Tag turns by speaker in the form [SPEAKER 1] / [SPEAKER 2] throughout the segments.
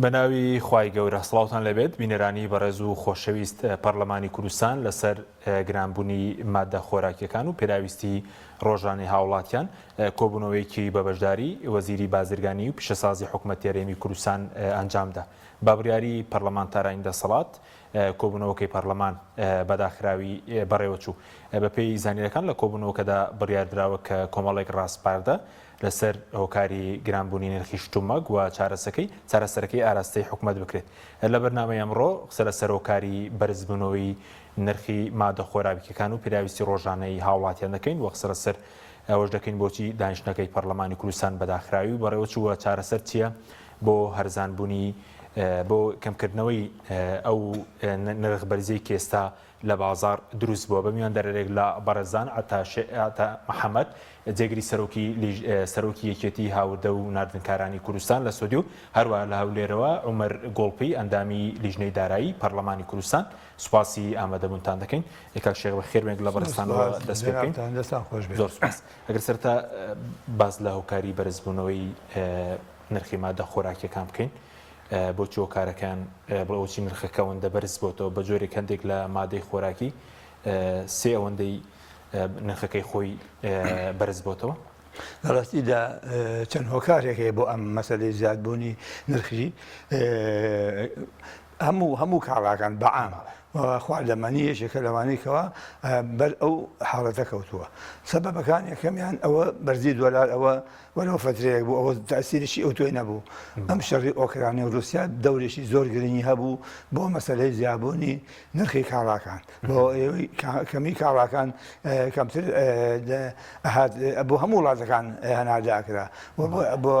[SPEAKER 1] بەناوی خوای گەورە سڵاوتان لێبێت بینەرانی بەڕێز و خۆشەویست پەڕلەمانی کوردستان لەسەر گرانبونی مادە خۆراکیەکان و پێداویستی ڕۆژانەی هاوڵاتیان کۆبونەوەیەکی بە بەشداری وەزیری بازرگانی و پیشەسازی حکومەتی هەرێمی کوردستان ئەنجامدا بە بڕیاری پەڕلەمانتارانی دەسەڵات کۆبونەوەکەی پەڕلەمان بە داخراوی بەڕێوەچوو بەپێی زانیاریەکان لە کۆبونەوەکەدا بڕیاردراوە کە کۆمەڵێک ڕاسپاردە لەسەر هۆکاری گرانبوونی نرخی شتومەک و چارەسەکەی چارەسەرەکەی ئاراستەی حکومەت بکرێت. لە بەرنامەی ئەمڕۆ قسە لەسەر هۆکاری بەرزبوونەوەی نرخی مادە خۆراکیەکان و پێداویستی ڕۆژانەی هاوڵاتیان دەکەین و قسە لەسەر ئەوەش دەکەین بۆچی دانیشتنەکەی پەرلەمانی کوردستان بەداخراوی و بەڕێوەچوو و چارەسەر چییە بۆ هەرزانبوونی بۆ کەمکردنەوەی ئەو نرخ بەرزیەی کە ئێستا لە بازاڕ دروست بووە. بە میواندارێک لە بەڕێزان عەتا عەتا محەمەد، جێگری سەرۆکی سەرۆکی یەکێتی هاوردە و ناردنکارانی کوردستان لە سۆدی و هەروەها لە هەولێرەوە عومەر گۆڵپی ئەندامی لیژنەی دارایی پەرلەمانی کوردستان سوپاسی ئامادەبوونتان دەکەین. کاک شێخ بەخێر بێن لە بەڕێزتانەوە دەست پێ بکەین.
[SPEAKER 2] دەستان خۆش بێت.
[SPEAKER 1] زۆر سوپاس. ئەگەر سەرەتا باس لە هۆکاری بەرزبوونەوەی نرخی مادە خۆراکیەکان بکەین بۆچی هۆکارەکان بۆچی نرخەکە ئەوەندە بەرز بۆتەوە بە جۆرێک هەندێک لە مادەی خۆراکی سێ ئەوەندەی نرخەکەی خۆی بەرز بۆتەوە؟
[SPEAKER 2] لە ڕاستیدا چەند هۆکارێک هەیە بۆ ئەم مەسەلەی زیادبوونی نرخی هەموو هەموو کاڵاکان بەعام خواردەمەنی یەکێکە لەوانەی کەوا بەر ئەو حاڵەتە کەوتووە سەبەبەکان یەکەمیان ئەوە بەرزی دۆلار ئەوە وەلەو فەترەیەک بوو ئەوە تەئسیرێکی ئەوتۆی نەبوو. ئەم شەڕی ئۆکرانی و ڕووسیا دەورێکی زۆر گرنگی هەبوو بۆ مەسەلەی زیابوونی نرخی کاڵاکان. بۆ ئەوەی کەمی کاڵاکان کەمتر ئەهات بۆ هەموو وڵاتەکان هەناردە ئەکرا و بۆ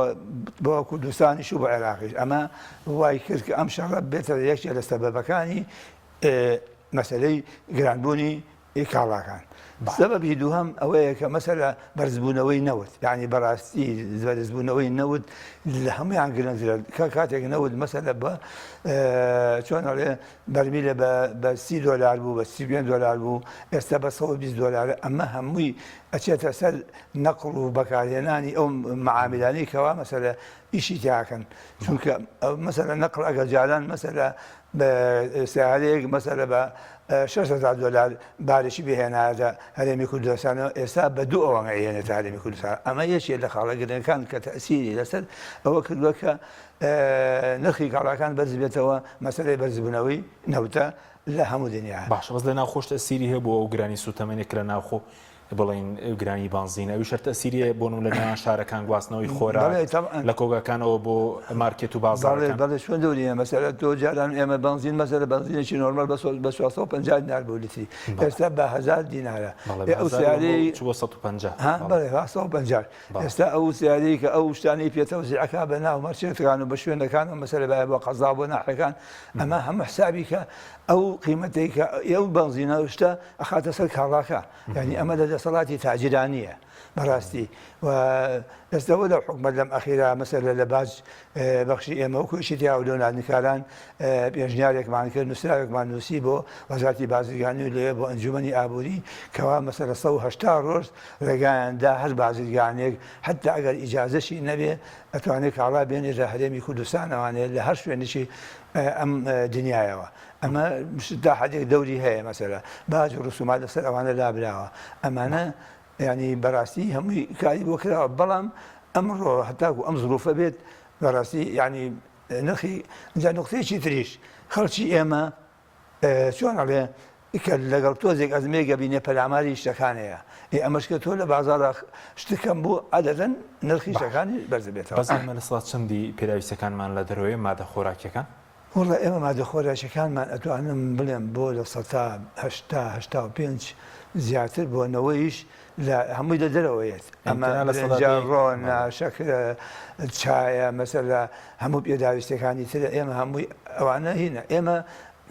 [SPEAKER 2] بۆ کوردستانیش و بۆ عێراقیش. ئەمە وای کرد کە ئەم شەڕە بێتە یەکێ لە سەبەبەکانی مەسەلەی گرانبوونی ی کاڵاکان. سەبەبی دووهەم ئەوەیە کە مەسەلە بەرزبوونەوەی نەوت، یانی بەڕاستی بەرزبوونەوەی نەوت لە هەموویان گرنگترە. کە کاتێک نەوت مەسەلە بە چۆن ئەڵێ بەرمیلە بە بە 30 دۆلار بوو بە 35 دۆلار بوو ئێستا بە 120 دۆلارە ئەمە هەمووی ئەچێتە سەر نەقڵ و بەکارهێنانی ئەو معامیلانەی کەوا مەسەلە ئیشی تیاکەن چونکە مەسەلە نەقڵ ئەگەر جاران مەسەلە بە سەیارەیەک مەسەلە بە 6 هەزار دۆلار بارێکی بهێنایەتە هەرێمی کوردستانەوە ئێستا بە دوو ئەوەنە ئەیهێنێتە هەرێمی کوردستان ئەمە یەکێ لە خاڵە گرنگەکان کە تەئسیری لەسەر ئەوە کردووە کە نرخی کاڵاکان بەرز بێتەوە مەسەلەی بەرزبوونەوەی نەوتە لە هەموو دنیا.
[SPEAKER 1] باشە بەس لە ناوخۆش تەئسیری هەبووە ئەو گرانی سوتەمەنیە کە لە ناوخۆ بڵێین گرانی بانزین ئەویش هەر تەئسیری هەیە بۆ نمونە لە نێوان شارەکان گواستنەوەی خۆراک
[SPEAKER 2] بەڵێ تەبعەن
[SPEAKER 1] لە کۆگاکانەوە بۆ مارکێت و
[SPEAKER 2] بەڵێ
[SPEAKER 1] بازاڕەکان.
[SPEAKER 2] بەڵێ چۆن دەوری هەیە مەسەلە تۆ جاران ئێمە بەنزین مەسەلە بەنزینێکی نۆرمال بە بە 450 دینار بوو لیتری
[SPEAKER 1] بەڵێ
[SPEAKER 2] ئێستا بە 1000 دینارە
[SPEAKER 1] بەڵێ
[SPEAKER 2] ئێ
[SPEAKER 1] بە
[SPEAKER 2] ئەو
[SPEAKER 1] 1000 بۆ
[SPEAKER 2] سیارەی
[SPEAKER 1] چوو بۆ 150
[SPEAKER 2] ها
[SPEAKER 1] بەڵێ
[SPEAKER 2] بەڵێ ها 150
[SPEAKER 1] بەڵێ
[SPEAKER 2] ئێستا ئەو سیارەی کە ئەو شتانەی پێ تەوزیع ئەکا بە ناو مارکێتەکان و بە شوێنەکان و مەسەلە بە بۆ قەزا بۆ ناحیەکان ئەمە هەموو حسابی کە ئەو قیمەتەی کە ئەو بەنزینە و شتە ئەخاتە سەر کاڵاکە یانی ئەمە لە دەسەڵاتی تاجرا نییە بەڕاستی و ئێستا وەلو حکومەت لەم ئەخیرا مەسەلە لە باج بەخشی ئێمە وەکو یەکێتی هاوردە و ناردنکاران پێشنیارێکمان کرد نووسراوێکمان نووسی بۆ وەزارەتی بازرگانی و لەوێ بۆ ئەنجومەنی ئابووری کەوا مەسەلە 180 ڕۆژ ڕێگایان دا هەر بازرگانێک حتا ئەگەر ئیجازەشی نەبێ ئەتوانێت کاڵا بێنێت لە هەرێمی کوردستانەوانێت لە هەر شوێنێکی ئەم دنیایەوە ئەمە تا حدێک دەوری هەیە مەسەلە باج و ڕسومات لەسەر ئەوانە لابراوە ئەمانە ینی بەڕاستی هەمووی کاری بۆ کراوە بەڵام ئەمڕۆ هەتاکو ئەم زروفە بێت بەڕاستی ینی نرخی جا نقطەیەکی تریش خەڵکی ئێمە چۆن ئەڵێ کە لەگەڵ تۆزێک ئەزمەیەک ئەبینێ پەلاماری شتەکانەیە ئێ ئەمەش کە تۆ لە بازاڕا شت کەم بوو عادەتەن نرخی
[SPEAKER 1] باش
[SPEAKER 2] شتەکانی بەرز دەبێتەوە.
[SPEAKER 1] بەس ئێمە لە سەدا چەندی پێداویستیەکانمان لە دەرەوەیە مادە خۆراکیەکان؟
[SPEAKER 2] وەڵا ئێمە مادە خۆراکیەکانمان ئەتوانم بڵێم بۆ 80% 85% زیاتر بۆ نەوەیش لە هەمووی لە دەرەوە یەت
[SPEAKER 1] یانی
[SPEAKER 2] ئەمە
[SPEAKER 1] تەنها لە سەدا
[SPEAKER 2] برنجە
[SPEAKER 1] دەی
[SPEAKER 2] ڕۆنە
[SPEAKER 1] بەڵێ.
[SPEAKER 2] شەکرە چایە مەسەلە هەموو پێداویستیەکانی ترە ئێمە هەمووی ئەوانە هینە ئێمە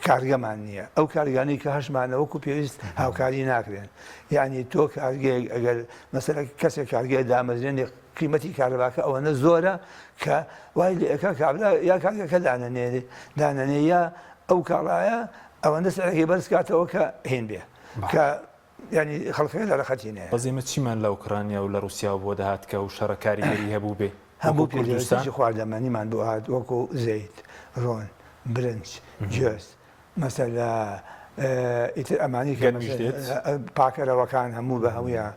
[SPEAKER 2] کارگەمان نییە ئەو کارگانەی کە هەشمانە وەکو پێویست هاوکاری ناکرێن یعنی تۆ کارگەیەک ئەگەر مەسەلە کەسێک کارگەیە دامەزرێنێ قیمەتی کارەباکە ئەوەنە زۆرە کە وای لێ ئەکا کابرا یا کارگەکە دانەنێ دانەنێ یا ئەو کاڵایە ئەوەندە سعرەکەی بەرز کاتەوە کە هین بێ کە یعنی خەڵکەکە لە ڕەخەتی نەیە.
[SPEAKER 1] بەس ئێمە چیمان لە ئۆکرانیا و لە ڕوسیاوە بۆ دەهات کە ئەو شەڕە کاریگەری هەبووبێ؟
[SPEAKER 2] هەموو پێداویستی خواردەمەنیمان بۆ هات وەکو زەیت، ڕۆن، برنج، گوێز، مەسەلە ئیتر ئەمانی کە پاکەرەوەکان هەموو بە هەموویان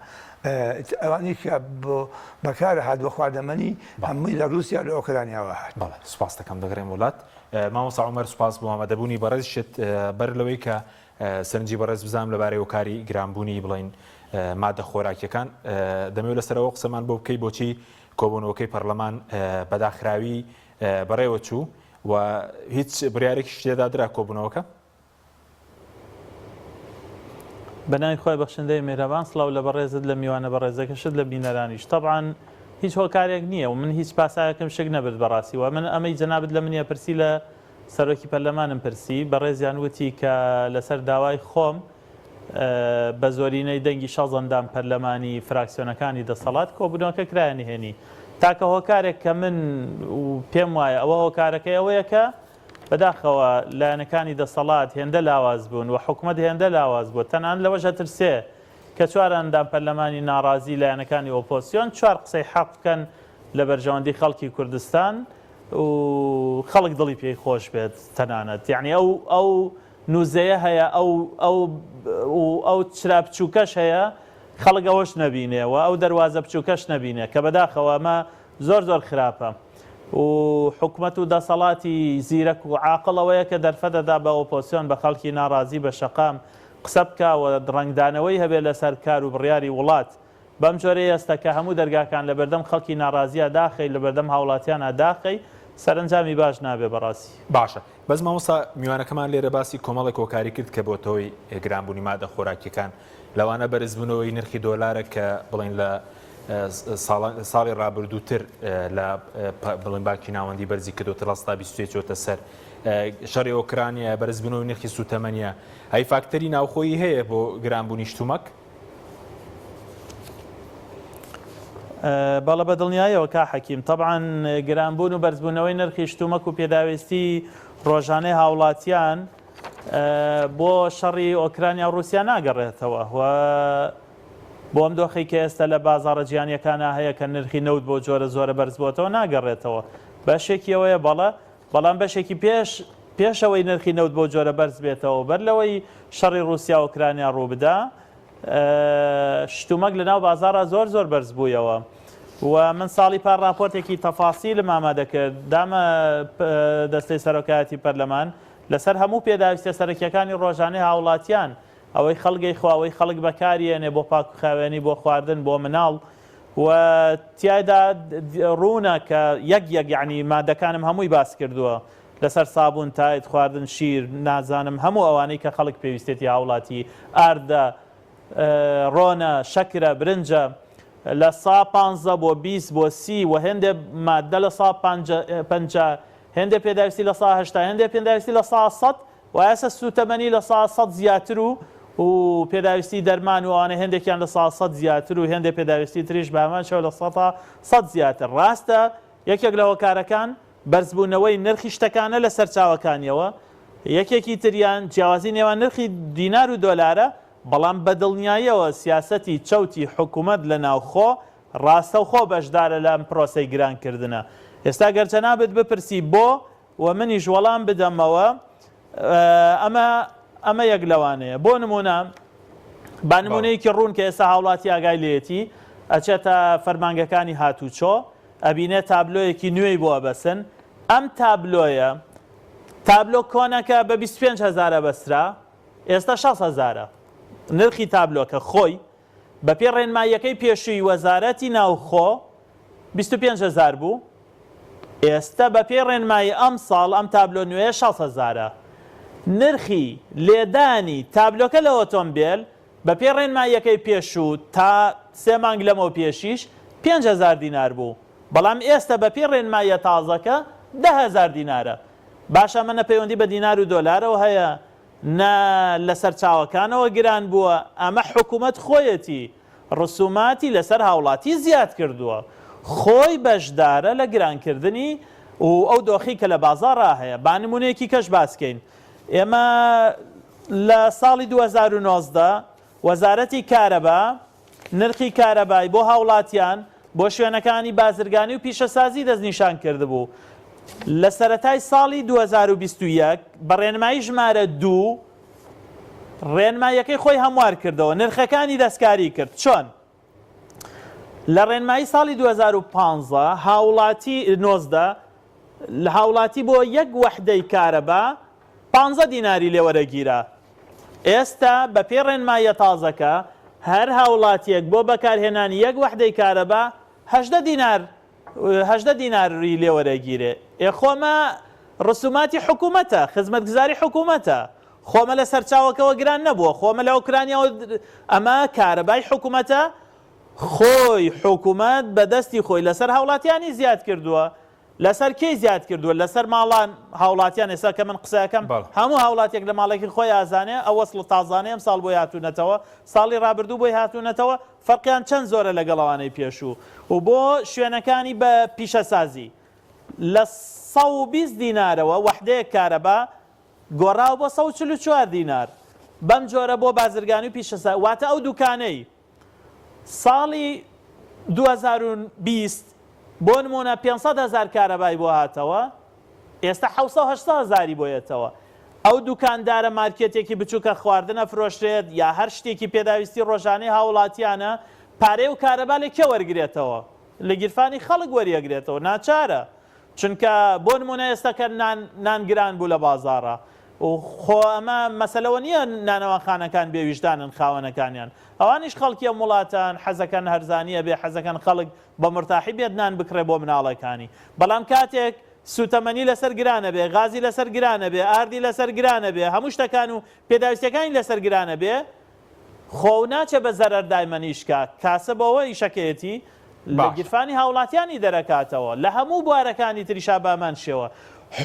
[SPEAKER 2] ئەوانی کە بۆ بەکار هات بۆ خواردەمەنی هەمووی لە رووسیا لە ئۆکرانیاوە هات.
[SPEAKER 1] بەڵێ سوپاس دەکەم دەگەڕێم وڵات. مامۆستا عومەر سوپاس بۆ ئامادەبوونی بەڕێزیشت بەر لەوەی کە سەرنجی بەڕێز بزانم لەبارەی هۆکاری گرانبوونی بڵێین مادە خۆراکیەکان دەمەوێت لەسەرەوە قسەمان بۆ بکەی بۆچی کۆبوونەوەکەی پەرلەمان بەداخراوی بەڕێوە چوو و هیچ بڕیارێکیش تێدا درا کۆبوونەوەکە؟
[SPEAKER 3] بەناوی خوای بەخشندەی میهرەبان سڵاو لە بەڕێزت لە میوانە بەڕێزەکەشت لە بینەرانیش تەبعەن هیچ هۆکارێک نییە و من هیچ پاساوێکم شک نەبرد بەڕاستی و من ئەمەی جەنابت لە منیە پرسی لە سەرۆکی پەرلەمانم پرسی بەڕێزیان وتی کە لەسەر داوای خۆم بە زۆرینەی دەنگی شەست ئەندام پەرلەمانی فراکسیۆنەکانی دەسەڵات کۆبوونەوەکە کرایە نهێنی. تاکە هۆکارێک کە من پێم وایە ئەوە هۆکارەکەی ئەوەیە کە بەداخەوە لایەنەکانی دەسەڵات هێندە لاواز بوون و حکومەت هێندە لاواز بووە تەنانەت لەوەش ئەترسێ کە چوار ئەندام پەرلەمانی ناڕازی لایەنەکانی ئۆپۆزسیۆن چوار قسەی حەق بکەن لە بەرژەوەندی خەڵکی کوردستان و خەڵک دڵی پێی خۆش بێت تەنانەت یەعنی ئەو ئەو نوزەیە هەیە ئەو ئەو و ئەو چرا بچووکەش هەیە خەڵک ئەوەش نەبینێ و ئەو دەروازە بچووکەش نەبینێ کە بەداخەوە ئەمە زۆر زۆر خراپە و حکومەت و دەسەڵاتی زیرەک و عاقڵ ئەوەیە کە دەرفەت دەدا بە ئۆپۆسیۆن بە خەڵکی ناڕازی بە شەقام قسە بکا و ڕەنگدانەوەی هەبێ لەسەر کار و بڕیاری وڵات بەم جۆرەی ئێستا کە هەموو دەرگاکان لەبەردەم خەڵکی ناڕازیا داخەی، لەبەردەم هاوڵاتیانا داخەی، سەرەنجامی باش نابێ بەڕاستی.
[SPEAKER 1] باشە بەس مامۆستا میوانەکەمان لێرە باسی کۆمەڵێک هۆکاری کرد کە بۆتە هۆی گرانبوونی مادە خۆراکیەکان لەوانە بەرزبوونەوەی نرخی دۆلارە کە بڵێن لە ساڵی ڕابردووتر لە بڵێن بانکی ناوەندی بەرزی کردوتە لە 23 چۆتە سەر شەڕی ئۆکرانیا بەرزبوونەوەی نرخی سوتەمەنیە هەی فاکتەری ناوخۆیی هەیە بۆ گرانبوونی شتومەک؟
[SPEAKER 3] بەڵێ بە دڵنیایەوە کا حەکیم تەبعەن گرانبوون و بەرزبوونەوەی نرخی شتومەک و پێداویستی ڕۆژانەی هاوڵاتیان بۆ شەڕی ئۆکرانیا و ڕووسیا ناگەڕێتەوە و بۆ ئەم دۆخی کە ئێستا لە بازاڕە جیهانیەکانە هەیە کە نرخی نەوت بۆ جۆرە زۆرە بەرز بۆتەوە ناگەڕێتەوە بەشێکی ئەوەیە بەڵە بەڵام بەشێکی پێش پێشەوەی نرخی نەوت بۆ جۆرە بەرز بێتەوە بەر لەوەی شەڕی ڕووسیا ئۆکرانیا ڕووبدا شتومەک لەناو بازاڕا زۆر زۆر بەرز بوویەوە و من ساڵی پار ڕاپۆرتێکی تەفاسیلم ئامادە کرد دامە دەستەی سەرۆکایەتی پەرلەمان لەسەر هەموو پێداویستیە سەرەکیەکانی ڕۆژانەی هاوڵاتیان ئەوەی خەڵک ئەیخوا ئەوەی خەڵک بەکاریێنێ بۆ پاکوخاوێنی بۆ خواردن بۆ مناڵ و تیایدا ڕوونە کە یەک یەک یعنی مادەکانم هەمووی باس کردووە لەسەر سابوون، تاید، خواردن، شیر، نازانم هەموو ئەوانەی کە خەڵک پێویستێتی هاوڵاتی، ئاردە، ڕۆنە، شەکرە، برنجە، لە سا پانزە بۆ 20 بۆ 30 و هێندێ ماددە لە سا 50 هێندێ پێداویستی لە سا 80 هێندێ پێداویستی لە سا 100 و ئێستا سووتەمەنی لە سا 100 زیاتر و و پێداویستی دەرمان و ئەوانە هێندێکیان لە سا 100 زیاتر و هێندێ پێداویستی تریش بە هەمان شێوە لە سەتا 100 زیاتر ڕاستە یەکێک لە هۆکارەکان بەرزبوونەوەی نرخی شتەکانە لە سەرچاوەکانیەوە، یەکێکی تریان جیاوازی نێوان نرخی دینار و دۆلارە، بەڵام بەدڵنیاییەوە سیاسەتی چەوتی حکومەت لە ناوخۆ ڕاستەوخۆ بەشدارە لەم پرۆسەی گرانکردنە. ئێستا گەر جەنابت بپرسی بۆ و منیش وەڵام بدەمەوە ئەمە ئەمە یەک لەوانەیە. بۆ نموونە با نموونەیەکی ڕوون کە ئێستا هاوڵاتی ئاگای لێیەتی ئەچێتە فەرمانگەکانی هاتوچۆ ئەبینێ تابلۆیەکی نوێی بۆ ئەبەسن، ئەم تابلۆیە تابلۆ کۆنەکە بە 25 هەزار ئەبەسترا، ئێستا 60 هەزارە نرخی تابلۆکە خۆی، بەپێی ڕێنماییەکەی پێشووی وەزارەتی ناوخۆ 25 هەزار بوو، ئێستا بەپێی ڕێنمایی ئەمساڵ ئەم تابلۆ نوێیە 60 هەزارە. نرخی لێدانی تابلۆکە لە ئۆتۆمبێل بەپێی ڕێنماییەکەی پێشوو تا سێ مانگ لەمەوپێشیش 5000 دینار بوو، بەڵام ئێستا بەپێی ڕێنماییە تازەکە 10,000 دینارە. باشە ئەمە نە پەیوەندی بە دینار و دۆلارەوە هەیە، نە لە سەرچاوەکانەوە گران بووە، ئەمە حکومەت خۆیەتی ڕسوماتی لەسەر هاوڵاتی زیاد کردووە، خۆی بەشدارە لە گرانکردنی و ئەو دۆخەی کە لە بازاڕا هەیە. با نمونەیەکی کەش باس کەین، ئێمە لە ساڵی 2019 وەزارەتی کارەبا نرخی کارەبای بۆ هاوڵاتیان بۆ شوێنەکانی بازرگانی و پیشەسازی دەستنیشان کردبوو. لە سەرەتای ساڵی 2021 بە ڕێنمایی ژمارە دوو ڕێنماییەکەی خۆی هەموار کردەوە، نرخەکانی دەستکاری کرد. چۆن؟ لە ڕێنمایی ساڵی 2015 هاوڵاتی 19 هاوڵاتی بۆ یەک وەحدەی کارەبا پانزە دیناری لێ وەرەگیرا. ئێستا بەپێی ڕێنماییە تازەکە هەر هاوڵاتییەک بۆ بەکارهێنانی یەک وەحدەی کارەبا 18 دینار 18 دیناری لێ وەرەگیرێ. ئێ خۆ ئەمە ڕسوماتی حکوومەتە، خزمەتگوزاری حکوومەتە. خۆ ئەمە لە سەرچاوەکەوە گران نەبووە، خۆ ئەمە لە ئۆکرانیاوە ئەمە کارەبای حکوومەتە، خۆی حکوومەت بە دەستی خۆی لەسەر هاوڵاتیانی زیاد کردووە. لەسەر کێی زیاد کردووە؟ لەسەر ماڵان هاوڵاتیان ئێستا کە من قسە ئەکەم هەموو هاوڵاتیەک لە ماڵێکی خۆی ئازانێ ئەو وەسڵە تازانەی ئەم ساڵ بۆی هاتوونەتەوە ساڵی ڕابردوو بۆی هاتوونەتەوە فەرقیان چەند زۆرە لەگەڵ ئەوانەی پێشوو و بۆ شوێنەکانی بە پیشەسازی لە 120 دینارەوە وەحدەیەک کارەبا گۆڕاوە بۆ 144 دینار بەم جۆرە بۆ بازرگانی و پیشەسازی واتە ئەو دوکانەی ساڵی 2020 بۆ نموونە 500 هەزار کارەبای بۆ هاتەوە، ئێستا 700 و 800 هەزاری بۆ یەتەوە. ئەو دوکاندارە مارکێتێکی بچووکە خواردن ئەفرۆشرێت یا هەر شتێکی پێداویستی ڕۆژانەی هاوڵاتیانە، پارەی ئەو کارەبا لە کێ وەرگرێتەوە؟ لە گیرفانی خەڵک وەریەگرێتەوە، ناچارە. چونکە بۆ نموونە ئێستا کە نان نان گران بوو لە بازاڕا و خۆ ئەمە مەسەلەوە نییە نانەواخانەکان بێ ویژدانن خاوەنەکانیان ئەوانیش خەڵکی ئەم وڵاتەن حەزەکەن هەرزانی ئەبێ حەزەکەن خەڵک بە مورتاحی بێت نان بکڕێ بۆ مناڵەکانی بەڵام کاتێک سوتەمەنی لەسەر گرانەبێ غازی لەسەر گرانەبێ ئاردی لەسەر گرانەبێ هەموو شتەکان و پێداویستیەکانی لەسەر گرانەبێ خۆ ناچێ بە زەرەر دایمەن ئیش کا کاسە بەوە ئیشەکەیەتی لە
[SPEAKER 1] باشە.
[SPEAKER 3] گیرفانی هاوڵاتیانی دەرەکاتەوە لە هەموو بوارەکانی تریشا بەهەمان شێوە